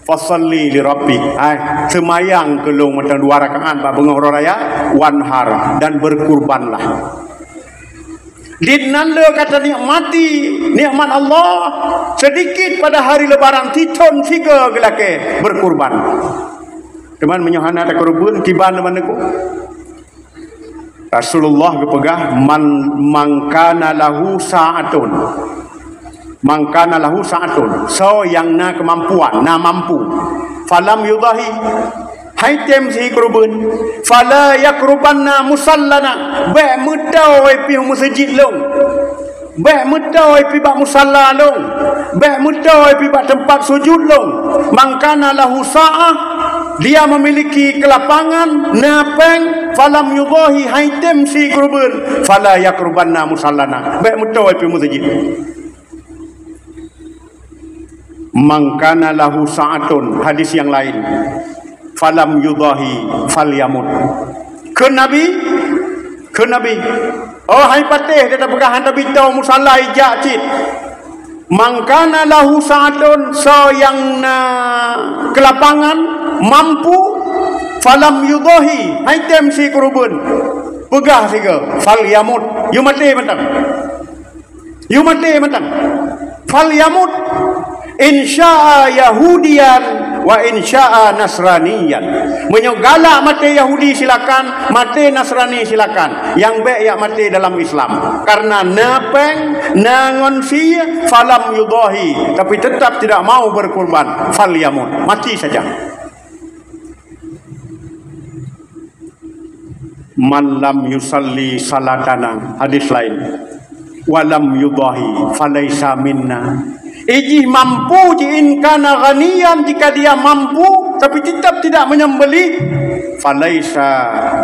Fasalli li rabbik. Hai, seumayang keu lông mantong dua rakaat bak beungoh uroe raya, wanhar, dan berkurbanlah. Di nan le ka tanikmati nikmat Allah, sedikit pada hari Lebaran, sithon sigoe geulakée berkurban. Teuma meunyoe hana takeureubeuen, kiban teuma neuku. Rasulullah geupeugah, "Man, man kana lahu sa'atun." "Man kana lahu sa'atun." Soe nyang na keumampuan, na mampu. "Falam yudhahi." Hai tem si keureubeuen, "Fala yaqrubanna musallana," bék meutoe pih meuseujid lông. Bék meutoe pih bak musalla lông. Bék meutoe pi bak teumpat sujud lôn. Man kana lahu sa'ah, dia memiliki kelapangan, na péng, falam yudhahi, han item sie keureubeuen, fala yaqrubanna musallana. Bék meutoe pi meuseujid. Man kana lahu sa'atun, hadis yang lain, falam yudhahi, falyamut. Kheun Nabi, kheun Nabi, oh, han ipatéh, dia tapeugah han tabi toe musalla, ijak cit. Man kana lahu sa'atun, soe nyang na keulapangan, mampu, falam yudhahi, han item sie keureubeuen, peugah sigoe, falyamut, yue maté mantong. Yue maté mantong. Falyamut, in syaa yahudiyan wa in syaa nasraniyan. Meunyoe galak maté Yahudi, silakan, maté Nasrani, silakan. Nyang bék jak maté dalam Islam. Karena na péng, na ngon sie, falam yudhahi, tapi tetap tidak mau berkurban, falyamut, mati saja. Man lam yusalli salatana, hadis lain, wa lam yudhahi, falaisa minna. Ijih mampu, ji in kana ghaniyan, jika dia mampu tapi tetap tidak menyembelih, falaisa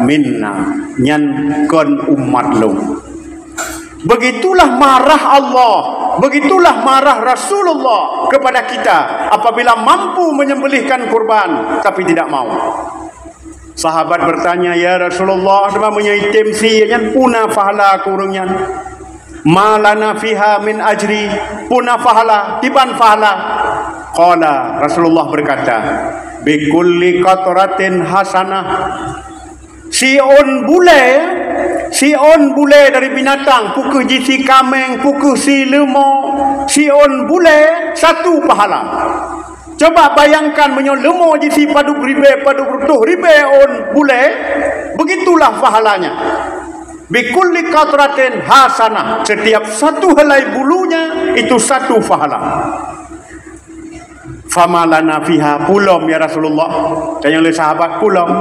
minna, nyan kon umat lôn. Begitulah marah Allah, begitulah marah Rasulullah kepada kita apabila mampu menyembelihkan kurban tapi tidak mau. Sahabat bertanya, "Ya Rasulullah, teuma meunyoe item sie nyan, puna pahala keu ureuëng nyan? Ma lana fiha min ajri, puna pahala, kiban pahala?" Qala, Rasulullah berkata, "Bikulli qatratin hasanah." Siôn bulée, siôn bulée dari binatang, peu kheueh jih si kaméng, peu kheueh si leumo, siôn bulée, satu pahala. Coba bayangkan, meunyoe leumo jih si padub ribée, padub reutôh ribée ôn bulée, begitulah pahalanya. Bikulli qatratin hasanah, setiap satu helai bulunya itu satu pahala. Fama lana fiha, peue lom ya Rasulullah? Tanyong lé sahabat, peue lom?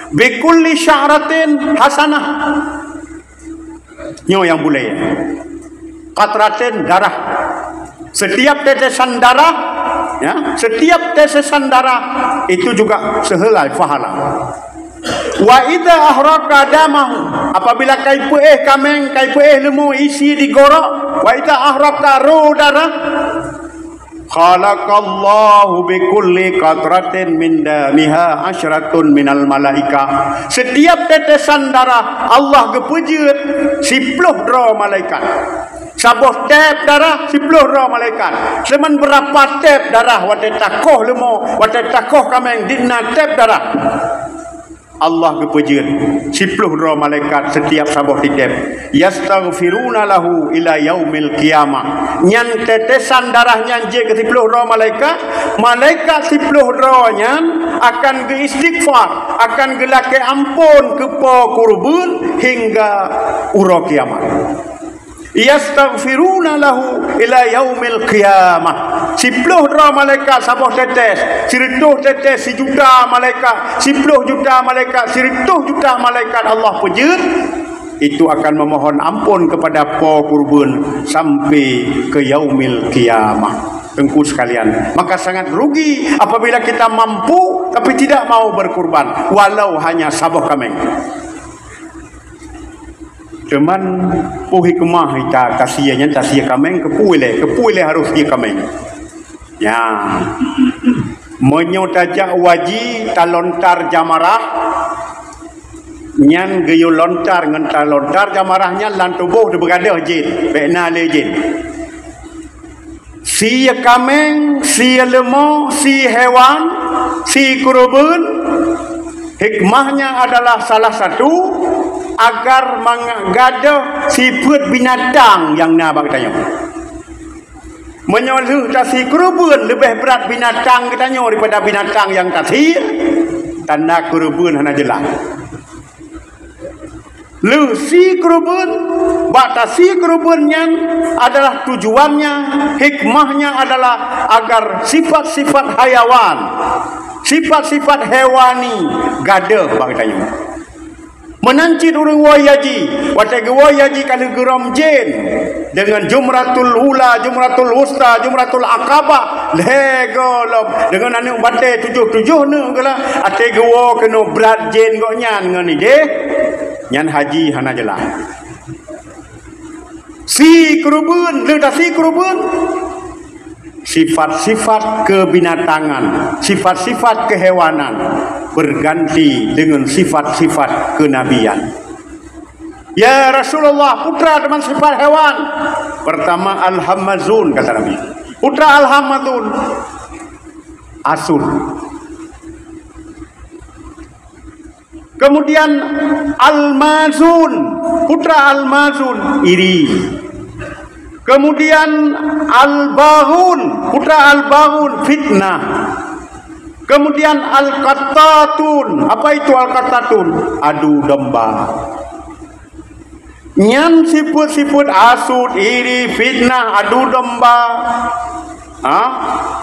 Bikulli sya'ratin hasanah. Nyoe nyang bulée. Qatratin, darah. Setiap tetesan darah, ya, setiap tetesan darah itu juga sehelai pahala. Wa idza ahraqa damahu, apabila ka ipeuéh kaméng, ka ipeuéh leumo, isi digorok, wa idza ahraqa, roh darah, khalaqallahu bikulli qatratin min damiha asyratun minal malaika. Setiap tetesan darah Allah geupeujeuet siploh droe malaikat. Saboh tép darah siploh droe malaikat. Seumeuberapa tép darah watée takoh leumo, watée takoh kaméng, di na tép darah. Allah geupeujeuet siploh droe malaikat setiap saboh titép. Yastaghfiruna lahu ila yaumil qiyamah. Nyan tetesan darah nyan jeuet keu siploh droe malaikat, malaikat siploh droe nyan akan geuistighfar, akan geulakée amphon keu po keureubeuen hingga uroe kiamat. Yastaghfiruna lahu ila yaumil qiyamah. Siploh droe malaikat saboh tetes, sireutôh tetes sijuta malaikat, siploh juta malaikat, sireutôh juta malaikat Allah peujeuet, itu akan memohon ampôn kepada po keureubeuen sampai ke yaumil qiyamah. Teungku sekalian, maka sangat rugi apabila kita mampu tapi tidak mau berkurban, walau hanya saboh kaméng. Cuman, peue hikmah ita tasie nyan, tasie kaméng, keupeue lé, keupeue lé harôh sie kaméng? Nya, meunyoe tajak u haji talontar jamarah, nyan geuyue lontar ngon talontar jamarah nyan lam tuboh teubeureugadoh jén, bék na lé jén. Sie kaméng, sie leumo, sie hewan, sie keureubeuen, hikmahnya adalah salah satu agar mangat gadôh sifeuet binatang nyang na bak geutanyoe. Meunyoe lheueh tasie keureubeuen leubeh brat binatang geutanyoe daripada binatang nyang tasie, tanda keureubeuen hana jeulaih. Lheueh sie keureubeuen, bak tasie keureubeuen nyan adalah tujuannya, hikmahnya adalah agar sifat-sifat hayawan, sifat-sifat hewani gadôh bak geutanyoe. Meunan cit ureuëng woe haji, watée geuwoe haji ka lheueh geurom jén deungon jumratul ula, jumratul wusta, jumratul aqabah, lhée goe lom deungon aneuëk batée tujoh-tujoh neuh geulah, watée geuwoe keunoe brat jén gobnyan ngon idéh, nyan haji hana jeulaih. Si keureubeuen, leuda si keureubeuen. Sifat-sifat kebinatangan, sifat-sifat kehewanan berganti dengan sifat-sifat kenabian. Ya Rasulullah, putra teuma sifat hewan. Pertama al-hammazun, kata Nabi. Putra al-hammazun, asut. Kemudian al-mazun, putra al-mazun, iri. Kemudian al-baghun, putra al-baghun, fitnah. Kemudian al-qattatun, apa itu al-qattatun? Adu domba. Nyan sifat-sifat asut, iri, fitnah, adu domba, ha?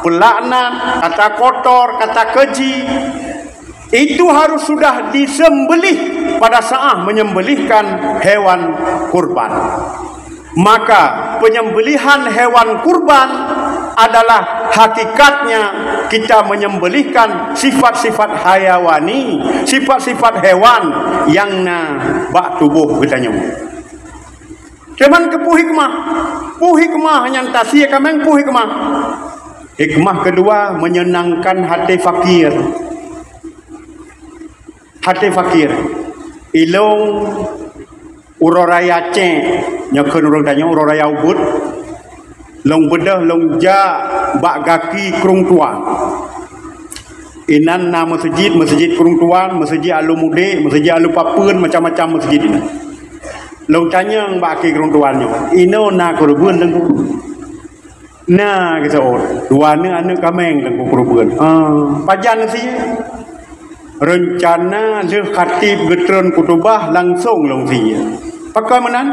Peulaknat, kata kotor, kata keji. Itu harus sudah disembelih pada saat menyembelihkan hewan kurban. Maka penyembelihan hewan kurban adalah hakikatnya kita menyembelihkan sifat-sifat hayawani, sifat-sifat hewan yang na bak tuboh geutanyoe. Cuman keu peue hikmah? Peue hikmah nyang tasie kaméng, peue hikmah? Hikmah kedua, menyenangkan hati fakir. Hati fakir. Ilong uroe raya cek, nyoe kheun ureuëng tanyoe uroe raya ubit. Long beudôh long jak bak gaki krueng tuan. Inan na meuseujid, meuseujid krueng tuan, meuseujid alue mudek, meuseujid alue papeuen, macam-macam meuseujid inan. Long tanyong bak gaki krueng tuan nyoe, "Inoe na keureubeuen Teungku?" "Na," geuseuôt, "dua aneuëk, aneuëk kaméng Teungku keureubeuen." "Ah, pajan sie?" "Reuncana lheueh khatib geutreun khutubah langsong long sie." "Pakon meunan?"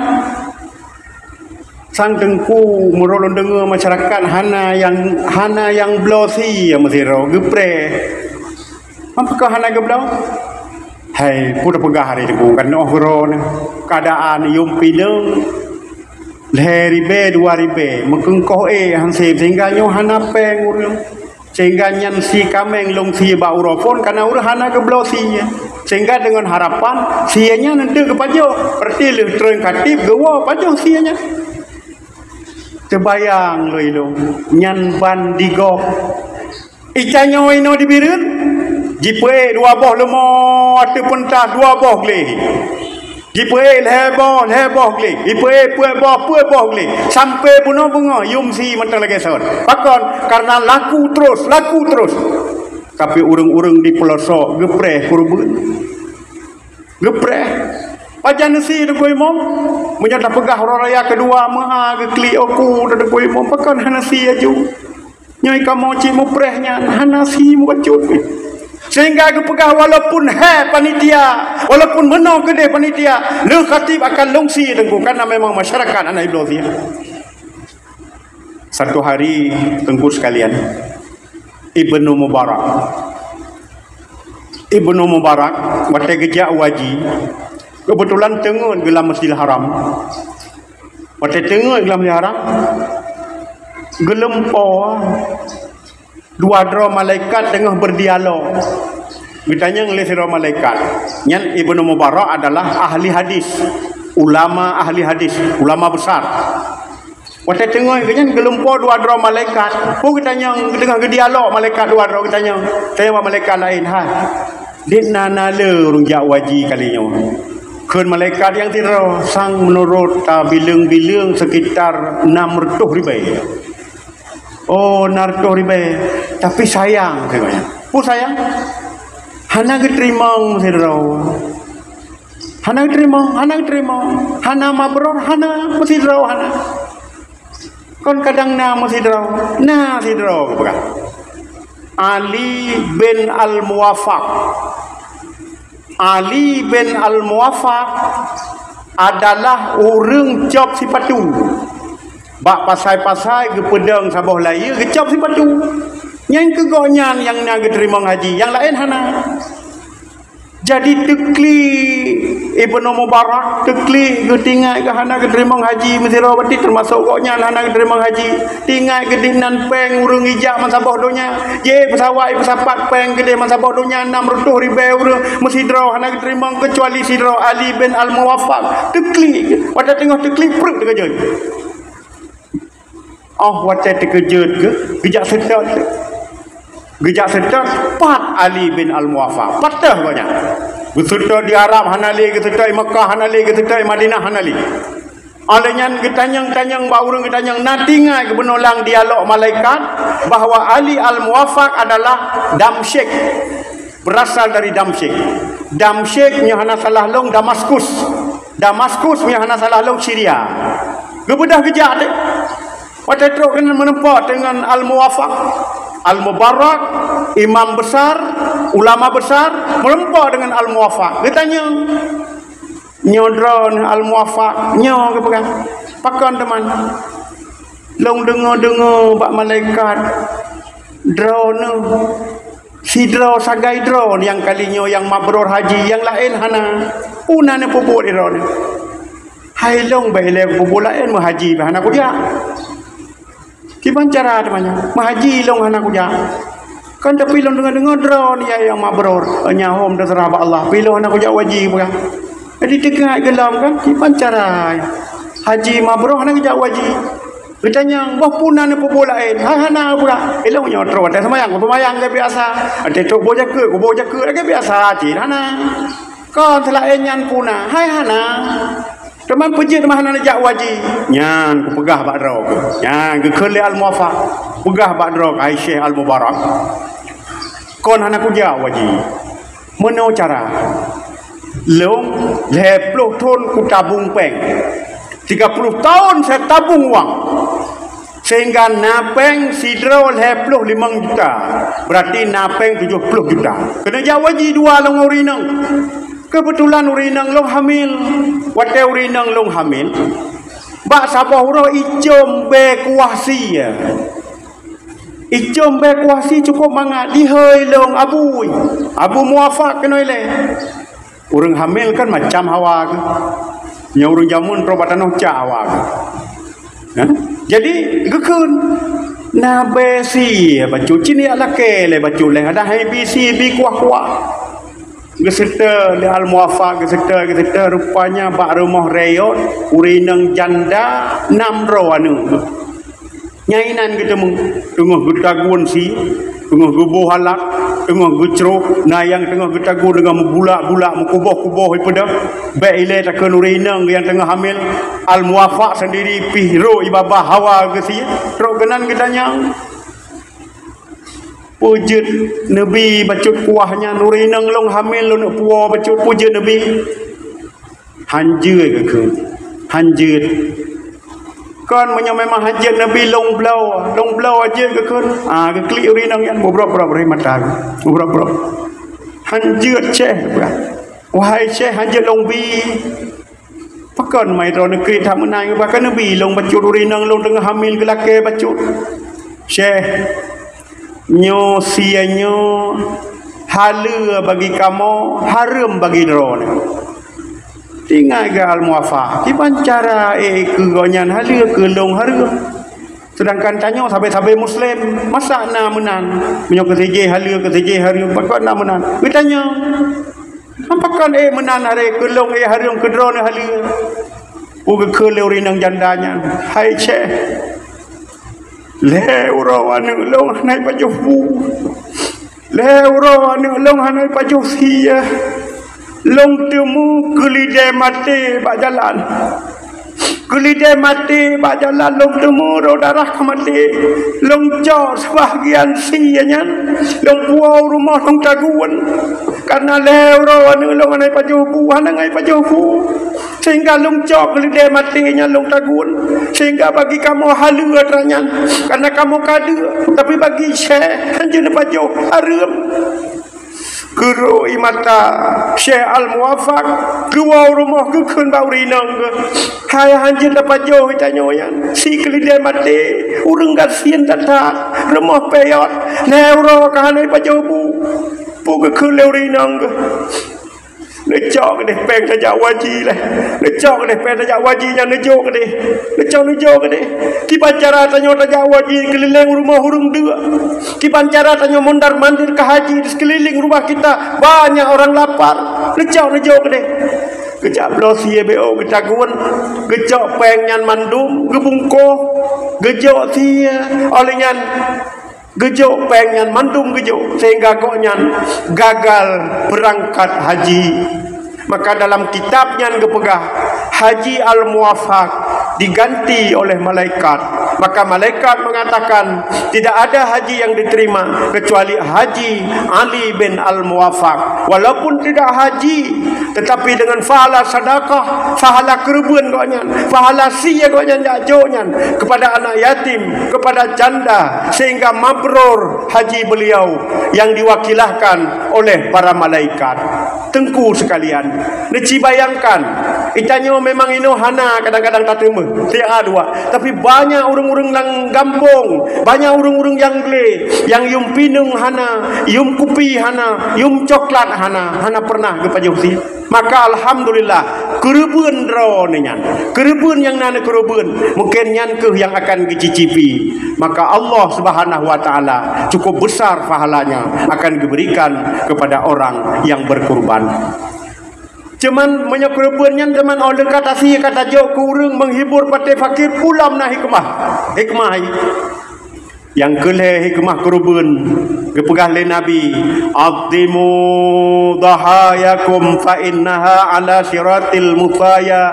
"Sang Teungku, meunurot lôn deungoe masyarakat hana nyang, hana nyang bloe sie meusidroe, geupreh." "Pakon hana geubloe?" "Hai, peue tapeugah hari Teungku, kan nyoe uroe nyoe. Keuadaan yum pineung lhée ribée, dua ribée, meukeungkoh ék han seb, sehingga nyoe hana péng ureuëng. Sehingga nyan sie kaméng long sie bak uroe phon, kareuna ureuëng hana geubloe sie. Sehingga deungon harapan sie nyan eunteuk geupajoh, berarti lheueh treun khatib geuwoe pajoh sie nyan." Teubayang lôn ilong, nyan ban di gob. Ica nyoe inoe di Bireuen, jipeuék dua boh leumo ateueh peuntas, dua boh gleh. Jipeuék lhée boh, lhée boh gleh. Jipeuék peuet boh, peuet boh gleh. Sampoe bunoe beungoh yum sie mantong lagée sot. Pakon? Kareuna laku terus, laku terus. Tapi ureuëng-ureuëng di peulosok geupreh keureubeuen. Geupreh. Pajan sie Teungku Imum? Meunyoe tapeugah uroe raya keudua meuha geuklik oku Teungku Imum, pakon hana sie aju? Nyoe kamoe cit mupreh nyan hana sie mubacut. Sehingga geupeugah walaupun hai panitia, walaupun meunoe keudeh panitia, lheueh khatib akan long sie Teungku, karena memang masyarakat hana ibloe sie. Satu hari, Teungku sekalian, Ibnu Mubarak. Ibnu Mubarak watée geujak u haji, keubeutulan teungeut geulam Masjidil Haram. Watée teungeut geulam Masjidil Haram, geulumpo dua droe malaikat teungoh berdialog. Geutanyong lé sidroe malaikat. Nyan Ibnu Mubarak adalah ahli hadis, ulama ahli hadis, ulama besar. Watée teungoh geuh nyan geulumpo dua droe malaikat. Peue geutanyong, teungoh geudialog malaikat dua droe geutanyong. Tanyong bak malaikat laén, "Hai, dit na, na le ureuëng jak u haji kali nyoe?" Kheun malaikat nyang sidroe, "Sang meunurot tabileueng-bileueng sekitar nam reutôh ribée." "Oh, nam reutôh ribée, tapi sayang," kheun gobnyan. "Peue sayang?" "Hana geuteurimong sidroe." Hana geuteurimong, hana geuteurimong. Hana mabrur, hana meusidroe, hana. Kon kadang na meusidroe, na sidroe geupeugah. Ali bin Al-Muwaffaq. Ali bin Al-Muwaffaq adalah ureuëng cop sipatu. Bak pasai-pasai geupeudong saboh layeue geucop sipatu. Nyang keu gobnyan nyang na geuteurimong haji, nyang laén hana. Jadi teuklik Ibnu Mubarak, teuklik geuh, tingat geuh hana geuteurimong haji meusidroe, berarti teumasok gobnyan hana geuteurimong haji. Tingat geuh dinan péng ureuëng ijak meusaboh donya. Jih peusawat peusapat péng keudeh meusaboh donya, nam reutôh ribée ureuëng, meusidroe hana geuteurimong keucuali sidroe Ali bin Al-Muwaffaq. Teuklik geuh. Watée teungoh teuklik, pruet teukeujot. Oh, watée teukeujot geuh, geujak seutôt. Geujak seutôt, pat Ali bin Al-Muwaffaq. Patéh gobnyan. Geuseutôt di Arab hana lé, geuseutôt di Mekah hana lé, geuseutôt di Madinah hana lé. Óh lheueh nyan geutanyong-tanyong bak ureuëng, geutanyong, na tingat geuh bunoe lam dialog malaikat bahwa Ali Al-Muwaffaq adalah Damsyik. Berasal dari Damsyik. Damsyik nyoe hana salah lôn Damaskus. Damaskus nyoe hana salah lôn Syria. Geubeudôh geujak teuh. Watée trok keunan meureumpok deungon Al-Muwaffaq, Al-Mubarak, imam besar, ulama besar, meureumpok deungon Al-Muwaffaq. Geutanyong, "Nyoe droeneuh Al-Muwaffaq?" "Nyoe," geupeugah. "Pakon teuma?" "Lôn deungoe-deungoe bak malaikat, droeneuh sidroe sagai droe nyang kali nyoe nyang mabrur haji, nyang laén hana. Peue na neupeubuet lé droeneuh?" "Hai lôn, bék ilée kupeubuet laén, meuhaji bah hana kujak." "Kiban cara teuma nyan?" "Meuhaji lôn hana kujak." "Kan tapi lôn deungoe-deungoe droeneuh nyang mabrur." "Nyan hom teuseurah bak Allah, pi lôn hana kujak haji," geupeugah. Jadi teuingat geuh lom kan, kiban cara haji mabrur hana geujak haji. Geutanyong, "Boh peue na neupeubuet laén?" "Hai hana," geupeugah. "Ilôn nyoe trok watée seumayang, kupeumayang lagée biasa. Watée trok boh jakeuet, kuboh jakeuet lagée biasa cit, hana. Kon seulaén nyan peue na?" "Hai hana." "Teuma peue jeuet teuma hana neujak haji?" "Nyan kupeugah bak droe keuh. Nyan geukheun lé Al-Muwaffaq. Peugah bak droe keuh, hai Syekh Al-Mubarak. Kon hana kujak haji. Meunoe cara. Lôn lhée ploh thon kutabong péng. Tiga puluh tahun saya tabong uang. Sehingga na péng sidroe lhée ploh limong juta. Berarti na péng tujoh ploh juta. Keuneuk jak haji dua lôn ngon ureuëng inong. Keubeutulan ureuëng inong lôn hamil. Watée ureuëng inong lôn hamil, bak saboh uroe icom bée kuah sie. Icom bée kuah sie cukôp mangat, dihôi lôn, Abu, Abu Muwaffaq keunoe ilée." Ureuëng hamil kan macam hawa geuh. Nyoe ureuëng jameun trok bak tanoh cak hawa geuh. Nah, jadi geukheun, "Na bée sie bacut, ci neujak lakée lé bacut lé, adak hai bi sie bi kuah-kuah." Geuseutôt lé Al-Muwaffaq, geuseutôt, geuseutôt, rupanya bak rumoh rayot ureuëng inong janda nam droe aneuëk. Nyang inan geuteumé, teungoh geutagun sie, teungoh geuboh alat, teungoh geucrok, na nyang teungoh geutagun deungon meubulak-bulak, meukuboh-kuboh ipeudeuh. Bék ilée takheun ureuëng inong nyang teungoh hamil. Al-Muwaffaq seundiri pih rhot ié babah hawa geusie. Trok keunan geutanyong, "Peue jeuet neubi bacut kuah nyan? Ureuëng inong lôn hamil, lôn neuk puwoe bacut, peue jeuet neubi?" "Hanjeuet," geukheun. "Hanjeuet." "Kon meunyoe memang hanjeuet neubi lôn bloe, lôn bloe hanjeuet," geukheun. Ah, geuklik ureuëng inong nyan, mubrok-brok rih mata. Mubrok-brok. "Hanjeuet, Syekh," geupeugah. "Wahai Syekh, hanjeuet lôn bi." "Pakon mai droeneuh kriet that meunan?" "Bah ka neubi lôn bacut ureuëng inong lôn teungoh hamil geulakée bacut." "Syekh, nyoe sie nyoe haleue bagi kamoe, hareuem bagi droeneuh." Teuingat geuh Al-Muwaffaq, kiban cara, eh, keu gobnyan haleue, keu lôn hareuem. Seudangkan tanyoe sabe-sabe Muslim, masa na meunan? Meunyoe keu si jih haleue, keu si jih hareuem, pakon na meunan? Geutanyong, "Pakon, eh, meunan hareuem, keu lôn, eh, hareuem, keu droeneuh haleue?" Geukheun lé ureuëng inong janda nyan, "Hai Syekh, lhée uroe aneuëk lôn hana jipajoh bu. Lhée uroe aneuëk lôn hana jipajoh sie. Lôn teumé keuleudée maté bak jalan. Keuleudée maté bak jalan lôn teumé, rôh darah ka maté. Lôn cok seubahgian sie nyan, lôn puwoe u rumoh lôn tagun. Kareuna lhée uroe aneuëk lôn hana jipajoh bu, hana jipajoh bu. Sehingga lôn cok keuleudée maté nyan lôn tagun. Sehingga bagi kamoe haleue atra nyan, kareuna kamoe ka deuek. Tapi bagi Syekh hanjeuet neupajoh, hareuem." Geurhot ié mata Syekh Al-Muwaffaq, geuwoe u rumoh geukheun bak ureuëng inong geuh, "Hai, hanjeuet tapajoh tanyoe nyan. Sie keuleudée maté, ureuëng gasien that-that, rumoh peyot, lhée uroe ka hana jipajoh bu." Peue geukheun lé ureuëng inong geuh? Neucok keudeh péng tajak u haji leh. Neucok keudeh péng tajak u haji nyan neujok keudeh. Neucok neujok keudeh. Kiban cara tanyoe tajak u haji keulileng rumoh ureuëng deuk. Kiban cara tanyoe mondar-mandir ka haji di sekelileng rumah kita banyak orang lapar. Neucok neujok keudeh. Geujak bloe sie B O geutagun, geucok péng nyan mandum geubungkoh, geujok sie, óh lheueh nyan geujok péng nyan mandum geujok, sehingga gobnyan gagal beurangkat haji. Maka dalam kitab nyan geupeugah, haji al-muwafaq diganti oleh malaikat. Maka malaikat mengatakan, tidak ada haji yang diterima kecuali Haji Ali bin Al-Muwafaq. Walaupun tidak haji, tetapi dengan pahala sedekah, pahala keureubeuen gobnyan, pahala sie gobnyan jak jok nyan kepada anak yatim, kepada janda, sehingga mabrur haji beliau yang diwakilahkan oleh para malaikat. Teungku sekalian, neuci bayangkan, itanyoe memang inoe hana kadang-kadang tateumé, siat dua. Tapi banyak ureuëng-ureuëng lam gampông, banyak ureuëng-ureuëng nyang glé, nyang yum pineung hana, yum kupi hana, yum coklat hana, hana pernah geupajoh sie. Maka alhamdulillah, keureubeuen droeneuh nyan, keureubeuen nyang na neukeureubeuen, mungken nyan kheueh nyang akan geucicipi. Maka Allah Subhanahu wa Ta'ala cukup besar pahalanya akan diberikan kepada orang yang berkurban. Cuman meunyoe keureubeuen nyan teuma óh lheueh ka tasie ka tajok keu ureuëng menghibur patéh fakir, pulam na hikmah. Hikmah hai. Nyang keulhée hikmah keureubeuen geupeugah lé Nabi, "Azzimu dhahayakum fa innaha ala siratil mutaya."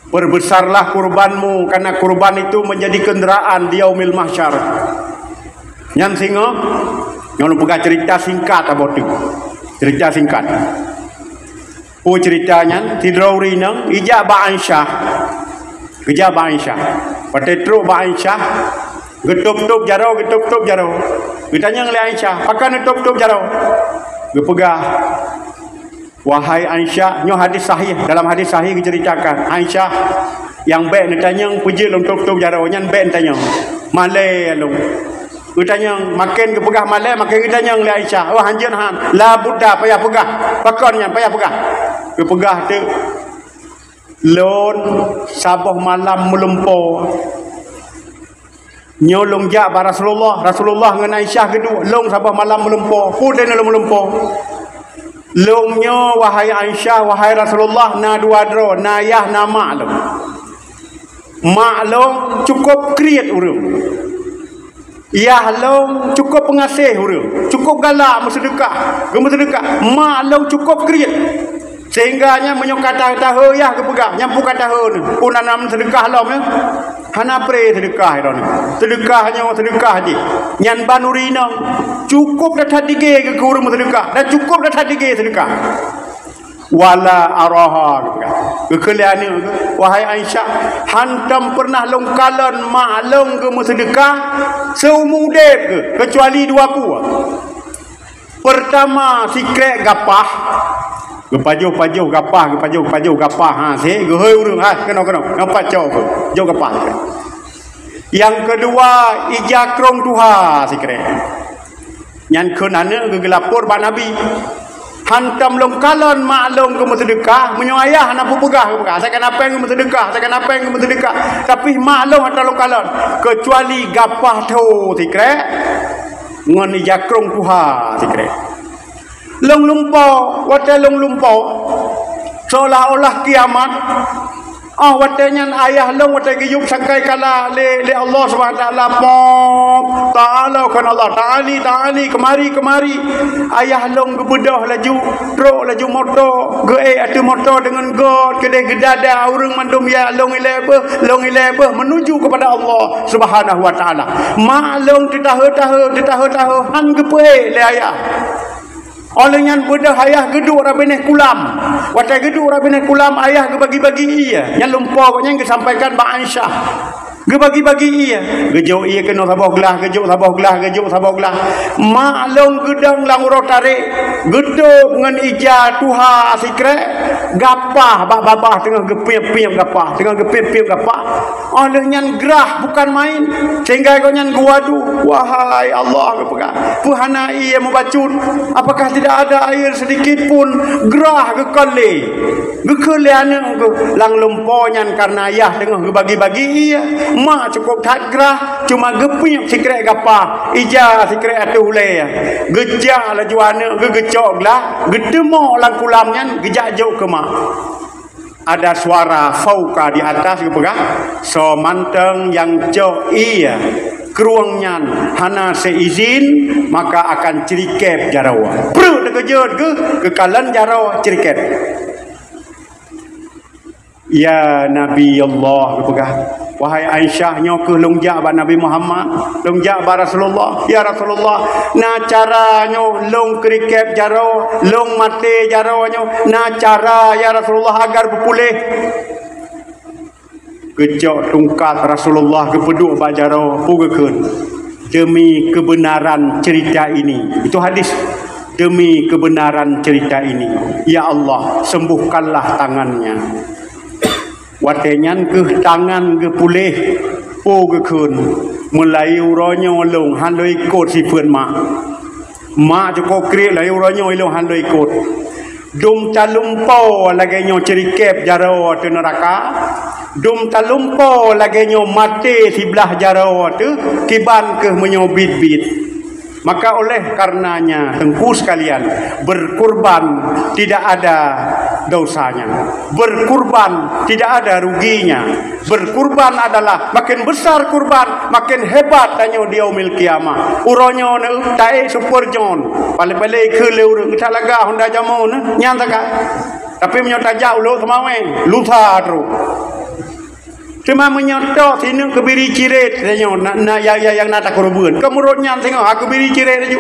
Perbesarlah kurbanmu, karena kurban itu menjadi kendaraan di yaumil mahsyar. Nyan singoh, nyoe lôn peugah cerita singkat saboh teuk. Cerita singkat. Peue cerita nyan, sidroe ureuëng inong ijak bak Aisyah. Geujak bak Aisyah. Watée trok bak Aisyah, geutôb-tôb jaroe, geutôb-tôb jaroe. Geutanyong lé Aisyah, "Pakon neutôb-tôb jaroe?" Geupeugah, "Wahai Aisyah," nyoe hadis sahih, dalam hadis sahih geuceuritakan, "Aisyah, nyang bék neutanyong peue jeuet lôn tôb-tôb jaroe, nyan bék neutanyong. Malée lôn." Geutanyong, maken geupeugah malée, maken geutanyong lé Aisyah, "Oh, hanjeuet han, la budda payah peugah." "Pakon nyan payah peugah?" Geupeugah teuk, "Lôn saboh malam meulumpoe." Nyoe lôn jak bak Rasulullah, Rasulullah ngon Aisyah geuduek, lôn saboh malam meulumpoe. Peue lôn meulumpoe? Lôn nyoe, wahai Aisyah, wahai Rasulullah, na dua droe, na yah, na mak lôn. Mak lôn cukôp kriet ureuëng. Yah lôn cukôp peungaséh ureuëng, cukôp galak meuseudeukah, geumeuseudeukah. Mak lôn cukôp kriet. Sehingga nyan meunyoe ka tahe-tahe yah geupeugah, nyan peue ka tahe nyoe, peue na nam seudeukah lom nyoe. Hana pré seudeukah droeneuh. Seudeukah nyoe, seudeukah jih. Nyan ban ureuëng inong. Cukôp that-that digée keu ureuëng meuseudeukah dan cukôp that-that digée seudeukah. Wala araha geupeugah. Geukheun lé aneuk geuh, "Wahai Aisyah, hantom peureunah lôn kalon mak lôn geumeuseudeukah seumu udeb geuh, keucuali dua peue." Peurtama, sikrék gapah. Geupajoh-pajoh gapah, geupajoh-pajoh gapah. Ha, seh, geuhôi ureuëng, "Hai, keunoe, keunoe, ngon paco keuh, jok gapah." Nyang keudua, ija krông tuha sikrék. Nyan kheun aneuk geuh geulapor bak Nabi, "Hantom lôn kalon mak lôn geumeuseudeukah, meunyoe ayah hana peue peugah, geupeugah, 'Asai ka na péng geumeuseudeukah, asai ka na péng geumeuseudeukah.' Tapi mak lôn hantom lôn kalon, keucuali gapah tho sikrék." Ngon ija krông tuha sikrék. Lôn lumpoe, watée lôn lumpoe, seolah-olah kiamat. Oh, watée nyan ayah lôn watée geuyueb sangkai kala lé, lé Allah Subhanahu wa Taala, pop, ta'ala kheun Allah, "Ta'ali, ta'ali, keumari, keumari." Ayah lôn geubeudôh laju, trok laju moto, geuék ateueh moto deungon got, keudeh geudada ureuëng mandum, ya lôn ilée beuh, lôn ilée beuh, menuju kepada Allah Subhanahu wa Taala. Mak lôn teutahe-tahe, teutahe-tahe, han geupeuék lé ayah. Óh lheueh nyan beudôh ayah geuduek rab binéh kulam. Watée geuduek rab binéh kulam, ayah geubagi-bagi ié. Nyan lumpoe gobnyan geusampaikan bak Aisyah. Geubagi-bagi ié. Geujok ié keunoe saboh glah, geujok saboh glah, geujok saboh glah. Mak lôn geudong lam uroe tarek, geutôb ngon ija tuha sikrék, Gapah bak babah teungoh geupiep-piep gapah, teungoh geupiep-piep gapah. Óh lheueh nyan grah bukan main, sehingga gobnyan geuwadu, "Wahai Allah," geupeugah, "peue hana ié meubacut? Apakah tidak ada air sedikit pun?" Grah geukheun lé, geukheun lé aneuk geuh. Lam lumpoe nyan karna ayah teungoh geubagi-bagi ié, mak cukôp that grah, cuma geupiep sikrek gapah, ija sikrek ateueh ulée. Geujak laju aneuk geuh geucok glah, geuteumok lam kulam nyan, geujak jok keu mak. Ada suara fauka di atas geupeugah, "Soe mantong nyang cok ié krueng nyan hana seizin, maka akan cirikép jaroe." Preuh teukeujot geuh, geukalon jaroe cirikép. "Ya Nabi Allah," geupeugah, "Wahai Aisyah, nyoe kheueh lôn jak bak Nabi Muhammad, lôn jak bak Rasulullah. Ya Rasulullah, na cara nyoe lôn keurikép jaroe, lôn maté jaroe nyoe, na cara ya Rasulullah agar beupuléh?" Geucok tungkat Rasulullah geupeuduek bak jaroe, peue geukheun, "Demi kebenaran cerita ini." Itu hadis. "Demi kebenaran cerita ini, ya Allah, sembuhkanlah tangannya." Watée nyan kheueh tangan geupuléh, peue geukheun, "Meulayeue uroe nyoe lôn hán lôn ikot sifeuet mak. Mak cukôp kriet, layeue uroe nyoe lôn hán lôn ikot." Dum talumpoe lagée nyoe cirikép jaroe teuh neuraka, dum talumpoe lagée nyoe maté siblah jaroe teuh, kiban kheueh meunyoe biet-biet. Maka oleh karenanya, teungku sekalian, berkurban tidak ada dosanya. Berkurban tidak ada ruginya. Berkurban adalah makin besar kurban, makin hebat tanyoe di yaumil qiyamah. Uroe nyoe neuh taék Super John, palék-palék ikheun lé ureuëng, that lagak Honda Jazz neuh, nyan sagai. Tapi meunyoe tajak u Lhokseumawe, lusa trok. Teuma meunyoe tok sineuk keubiri cirét, tanyoe na, na, ya, ya, nyang na takeureubeuen. Keu meurot nyan singoh, ha, keubiri cirét laju.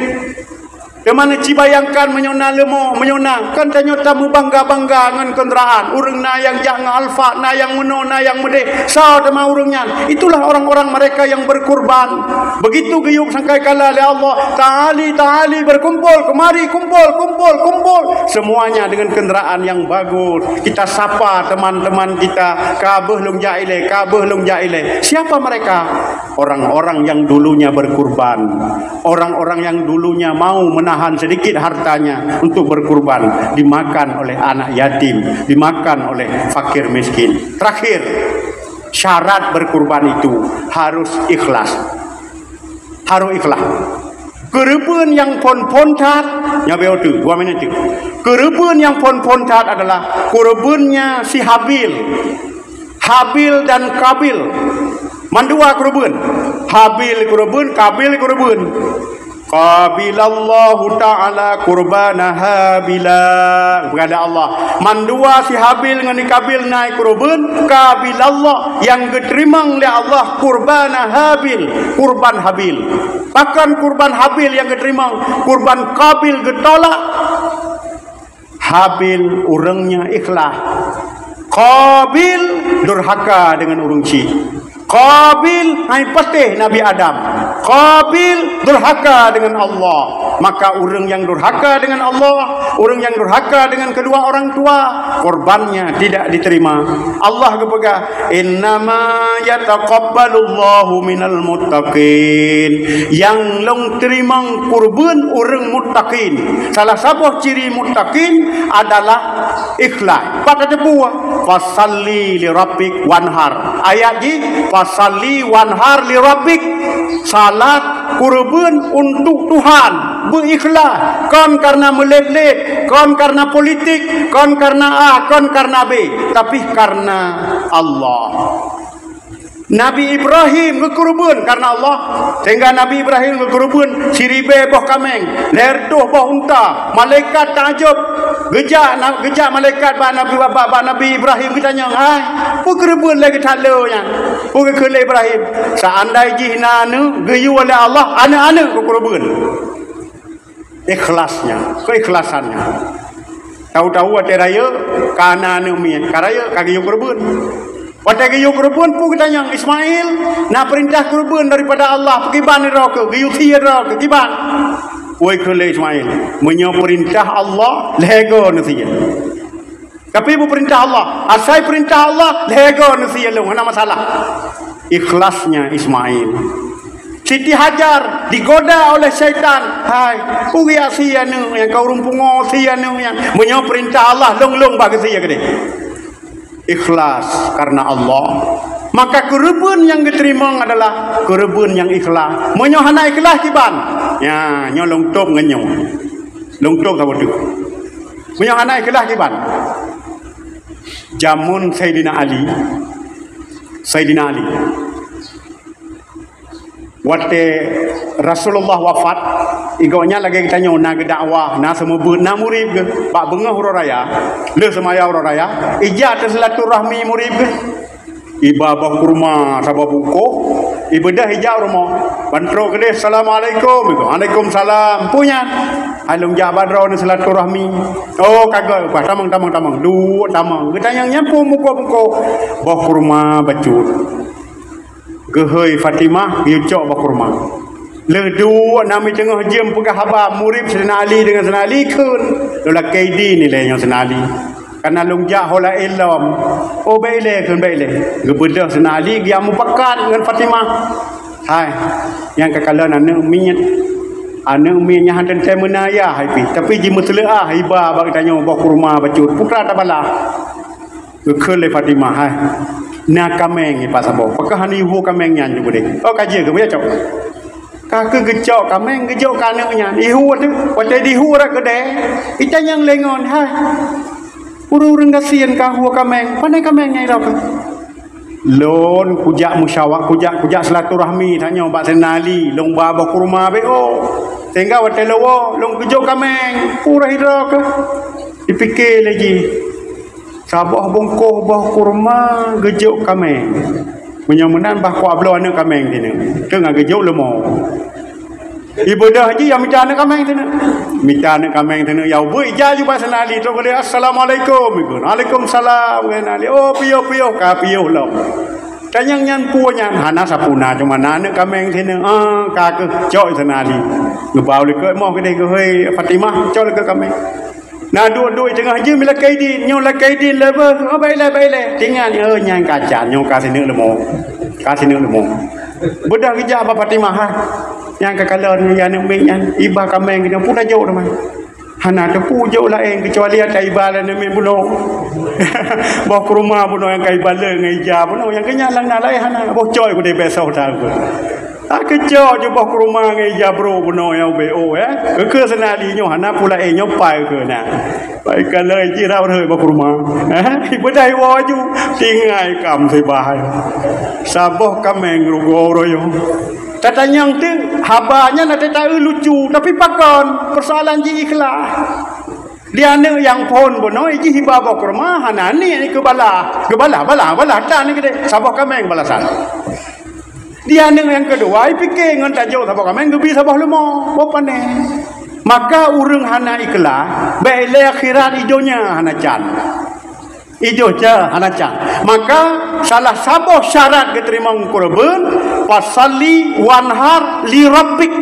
Teuma neuci bayangkan meunyoe na leumo, meunyoe na, kan tanyoe tameubangga-bangga ngon keundaraan. Ureuëng na nyang jak ngon Alphard, na nyang meunoe, na nyang meudeh. Soe teuma ureuëng nyan? Itulah orang-orang mereka yang berkurban. Begitu geuyue sangkai kala lé Allah, "Ta'ali, ta'ali, berkumpul, kemari, kumpul, kumpul, kumpul." Semuanya dengan kendaraan yang bagus. Kita sapa teman-teman kita, "Ka beuh lôn jak ilée, ka beuh lôn jak ilée." Siapa mereka? Orang-orang yang dulunya berkurban. Orang-orang yang dulunya mau menahan sedikit hartanya untuk berkurban, dimakan oleh anak yatim, dimakan oleh fakir miskin. Terakhir, syarat berkurban itu harus ikhlas. Harus ikhlas. Keureubeuen nyang phon-phon that, nyoe beu tu, dua minit tu. Keureubeuen nyang phon-phon that adalah keureubeuen nyan si Habil. Habil dan Kabil. Mandua keureubeuen. Habil keureubeuen, Kabil keureubeuen. "Qabilallahu ta'ala qurbana Habila." Peugah lé Allah, mandua si Habil ngon si Kabil na keureubeuen, qabilallah, nyang geuteurimong lé Allah qurbana Habil, kurban Habil. Pakon kurban Habil nyang geuteurimong, kurban Kabil geutolak? Habil ureuëng nyang ikhlas. Qabil durhaka deungon ureuëng chik. Qabil hai patéh Nabi Adam. Qabil durhaka deungon Allah. Maka ureuëng nyang durhaka deungon Allah, ureuëng nyang durhaka deungon kedua orang tua, kurbannya tidak diterima. Allah geupeugah, "Innama yataqabbalullahu minal muttaqin." Nyang lôn teurimong keureubeuen ureuëng muttaqin. Salah saboh ciri muttaqin adalah ikhlas. Pat tateupeue? "Fasalli li rabbik wanhar." Ayat jih, "Fasalli wanhar li rabbik." Salat keureubeuen untuk Tuhan, beuikhlas, kon karena meulet-let, kon karena politik, kon karena A, kon karena B, tapi karena Allah. Nabi Ibrahim geukeureubeuen karena Allah, sehingga Nabi Ibrahim geukeureubeuen siribée boh kaméng, lhée reutôh boh unta. Malaikat taajub, geujak na-, geujak malaikat bak Nabi, bak, bak Nabi Ibrahim geutanyong, "Hai, peue keureubeuen lagée that le nyan?" Peue geukheun lé Ibrahim, "Seandai jih na aneuëk geuyue lé Allah, aneuëk-aneuëk geukeureubeuen." Ikhlasnya, keikhlasannya. Tahu-tahu watée rayeuk, ka na aneuëk miet, ka rayeuk, ka geuyue keureubeuen. Watée geuyue keureubeuen, peue geutanyong, "Ismail, na peurintah keureubeuen daripada Allah, peukiban droe keuh, geuyue sie droe keuh, kiban?" Woi kheun lé Ismail, "Meunyoe peurintah Allah, lhée goe neusie." Tapi beupeurintah Allah, asai peurintah Allah, lhèe goe neusie lôn, hana masalah. Ikhlasnya Ismail. Siti Hajar digoda oleh syaitan. Hai, peue geujak sie aneuk nyan, ka ureueng pungo sie aneuk nyan. Meunyoe peurintah Allah, lôn-lôn bah geusie keudeh. Ikhlas karena Allah. Maka keureubeuen nyang geuteurimong adalah keureubeuen nyang ikhlas. Meunyoe hana ikhlas kiban, nya, nyoe lôn tôb ngon nyoe. Lôn tôb saboh teuk. Meunyoe hana ikhlas kiban. Jameun Saidina Ali, Saidina Ali, watèe Rasulullah wafat, i gobnyan lagèe geutanyoe na geudakwah, na seumeubeuet, na murit geuh. Bak beungoh uroe raya, lheueh seumaya uroe raya, ija teusilaturahmi murit geuh. Iba boh kurma saboh bungkôh, ibeudôh ija u rumoh. Ban trôk keudeh, "Assalamualaikum." Waalaikumsalam. Peue nyan? "Hai lôn jak bak droeneuh silaturahmi." "Oh, ka göt, bah, tamong, tamong, tamong." Duek tamong. Geutanyong nyan peue bungkôh-bungkôh. Boh kurma bacut. Geuhôi Fatimah, geuyue cok boh kurma. Lheueh duek na meuteungoh jeuem peugah haba murit Saidina Ali deungon Saidina Ali kheun, "Lôn lakèe idin ilèe nyoe Saidina Ali. Kareuna lôn jak ho laén lom." "Oh, bèk ilèe," kheun, "bèk ilèe." Geubeudôh Saidina Ali geujak mupakat ngon Fatimah. Hai, nyang ka kalon aneuk miet. Aneuk miet nyan han teuntèe meunan ayah hai pih, tapi jimeuseuleukah iba bak geutanyoe boh kurma bacut. Peue tabalaih? Geukheun lé Fatimah, "Hai, na kaméng ipat saboh. Pakon hana ihue kaméng nyan ju keudeh?" "Oh, ka jeuet keuh, beucok." Ka keuh geucok kaméng, geujok keu aneuk nyan. Ihue teuk, watèe dihue rot keudeh, itanyong lé ngon, "Hai, ureueng-ureueng gasien ka hue kaméng, pane kaméng nyan ilôn keuh?" "Lôn kujak musyawa-, kujak, kujak silaturahmi tanyoe bak Saidina Ali, lôn ba boh kurma bèk oh. Sehingga watèe lôn woe, lôn geujok kaméng, peue hidroe keuh." Dipike lé jih. Saboh bungkôh boh kurma geujok kaméng. Meunyoe meunan bah kuat bloe aneuk kaméng sineuk. Teungoh geujok leumo. Ibeudôh jih nyang mita aneuk kaméng sineuk. Mita aneuk kaméng sineuk, ya ubit ija ju bak Saidina Ali, trôk geulée, "Assalamualaikum." Ikheun, "Waalaikumsalam." Kheun Ali, "Oh, piôh-piôh, ka piôh lom." Tanyong nyan peue nyan, hana sapeue na, cuma na aneuk kaméng sineuk. Ah, ka keuh, cok Saidina Ali. Geubau likot moh keudeh geuhôi Fatimah, cok likot kaméng. Na duek-duek teungoh jeuem lakée idin, nyoe lakée idin lé beuh, oh, bailée, bailée. Tinggai, oh, nyang ka can, nyoe ka sineuk leumo. Ka sineuk leumo. Beudôh geujak bak Fatimah, ha. Nyang ka kalon nyan aneuk miet nyan, iba kaméng nyoe peue tajok teuma. Hana teupeu jok laén keucuali ata iba lé aneuk miet bunoe. Boh kurma bunoe nyang ka iba le ngon ija bunoe, nyang keu nyan lam na laén hana. Boh coe ku deh bèk soh that. Akeucok ju boh kurma ngon ija brôk bunoe nyang ubé, oh, eh. Keu Saidina Ali nyoe hana peue laén nyoe pai keu na. Pai ka lheueh jih rab rhot boh kurma. Eh, beudôh iwoe ju tinggai kam sibah. Saboh kaméng rugoe uroe nyoe. Tatanyong teuk, haba nyan até taeu lucu, tapi pakon persoalan jih ikhlas. Di aneuk nyang phôn bunoe jih iba boh kurma hana niet keu bala. Keu bala, bala, bala tan keudeh. Saboh kaméng balasan. Di aneuk nyang keudua, ipike ngon tajok saboh kaméng geubi saboh leumo, boh pané. Maka ureuëng hana ikhlas, bèk lé akhirat, i donya hana can. I donya hana can. Maka salah saboh syarat geuteurimong keureubeuen, "Fasalli wanhar li rabbik."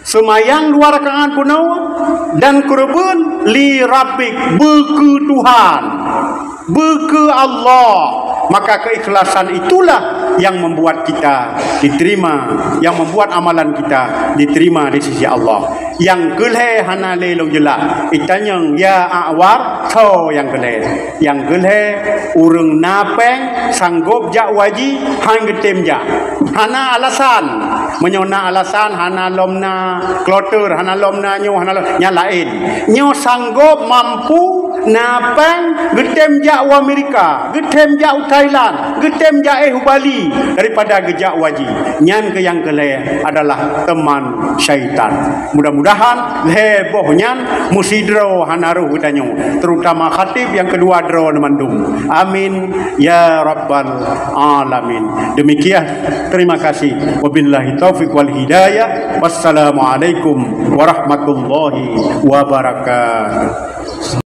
Seumayang dua rakaat bunoe dan keureubeuen li rabbik, beu keu Tuhan, beu keu Allah. Maka keikhlasan itulah yang membuat kita diterima, yang membuat amalan kita diterima di sisi Allah. Nyang keulhée hana lé lôn jeulaih. Itanyong, "Ya Awar, soe nyang keulhée?" Nyang keulhée, ureuëng na péng, sanggob jak u haji, han geutem jak. Hana alasan. Meunyoe na alasan, hana lom na kloter, hana lom na nyoe, hana lom, nyan laén. Nyoe sanggob, mampu, na péng, geutem jak u Amerika, geutem jak u Thailand, geutem jak éh u Bali daripada geujak u haji. Nyan keuh nyang keulhée adalah teman syaitan. Mudah-mudahan lhée boh nyan meusidroe hana rôh geutanyoe, terutama khatib nyang keudua droe nyoe mandum. Amin ya rabbal alamin. Demikian, terima kasih. Wabillahi taufiq wal hidayah. Wassalamualaikum warahmatullahi wabarakatuh.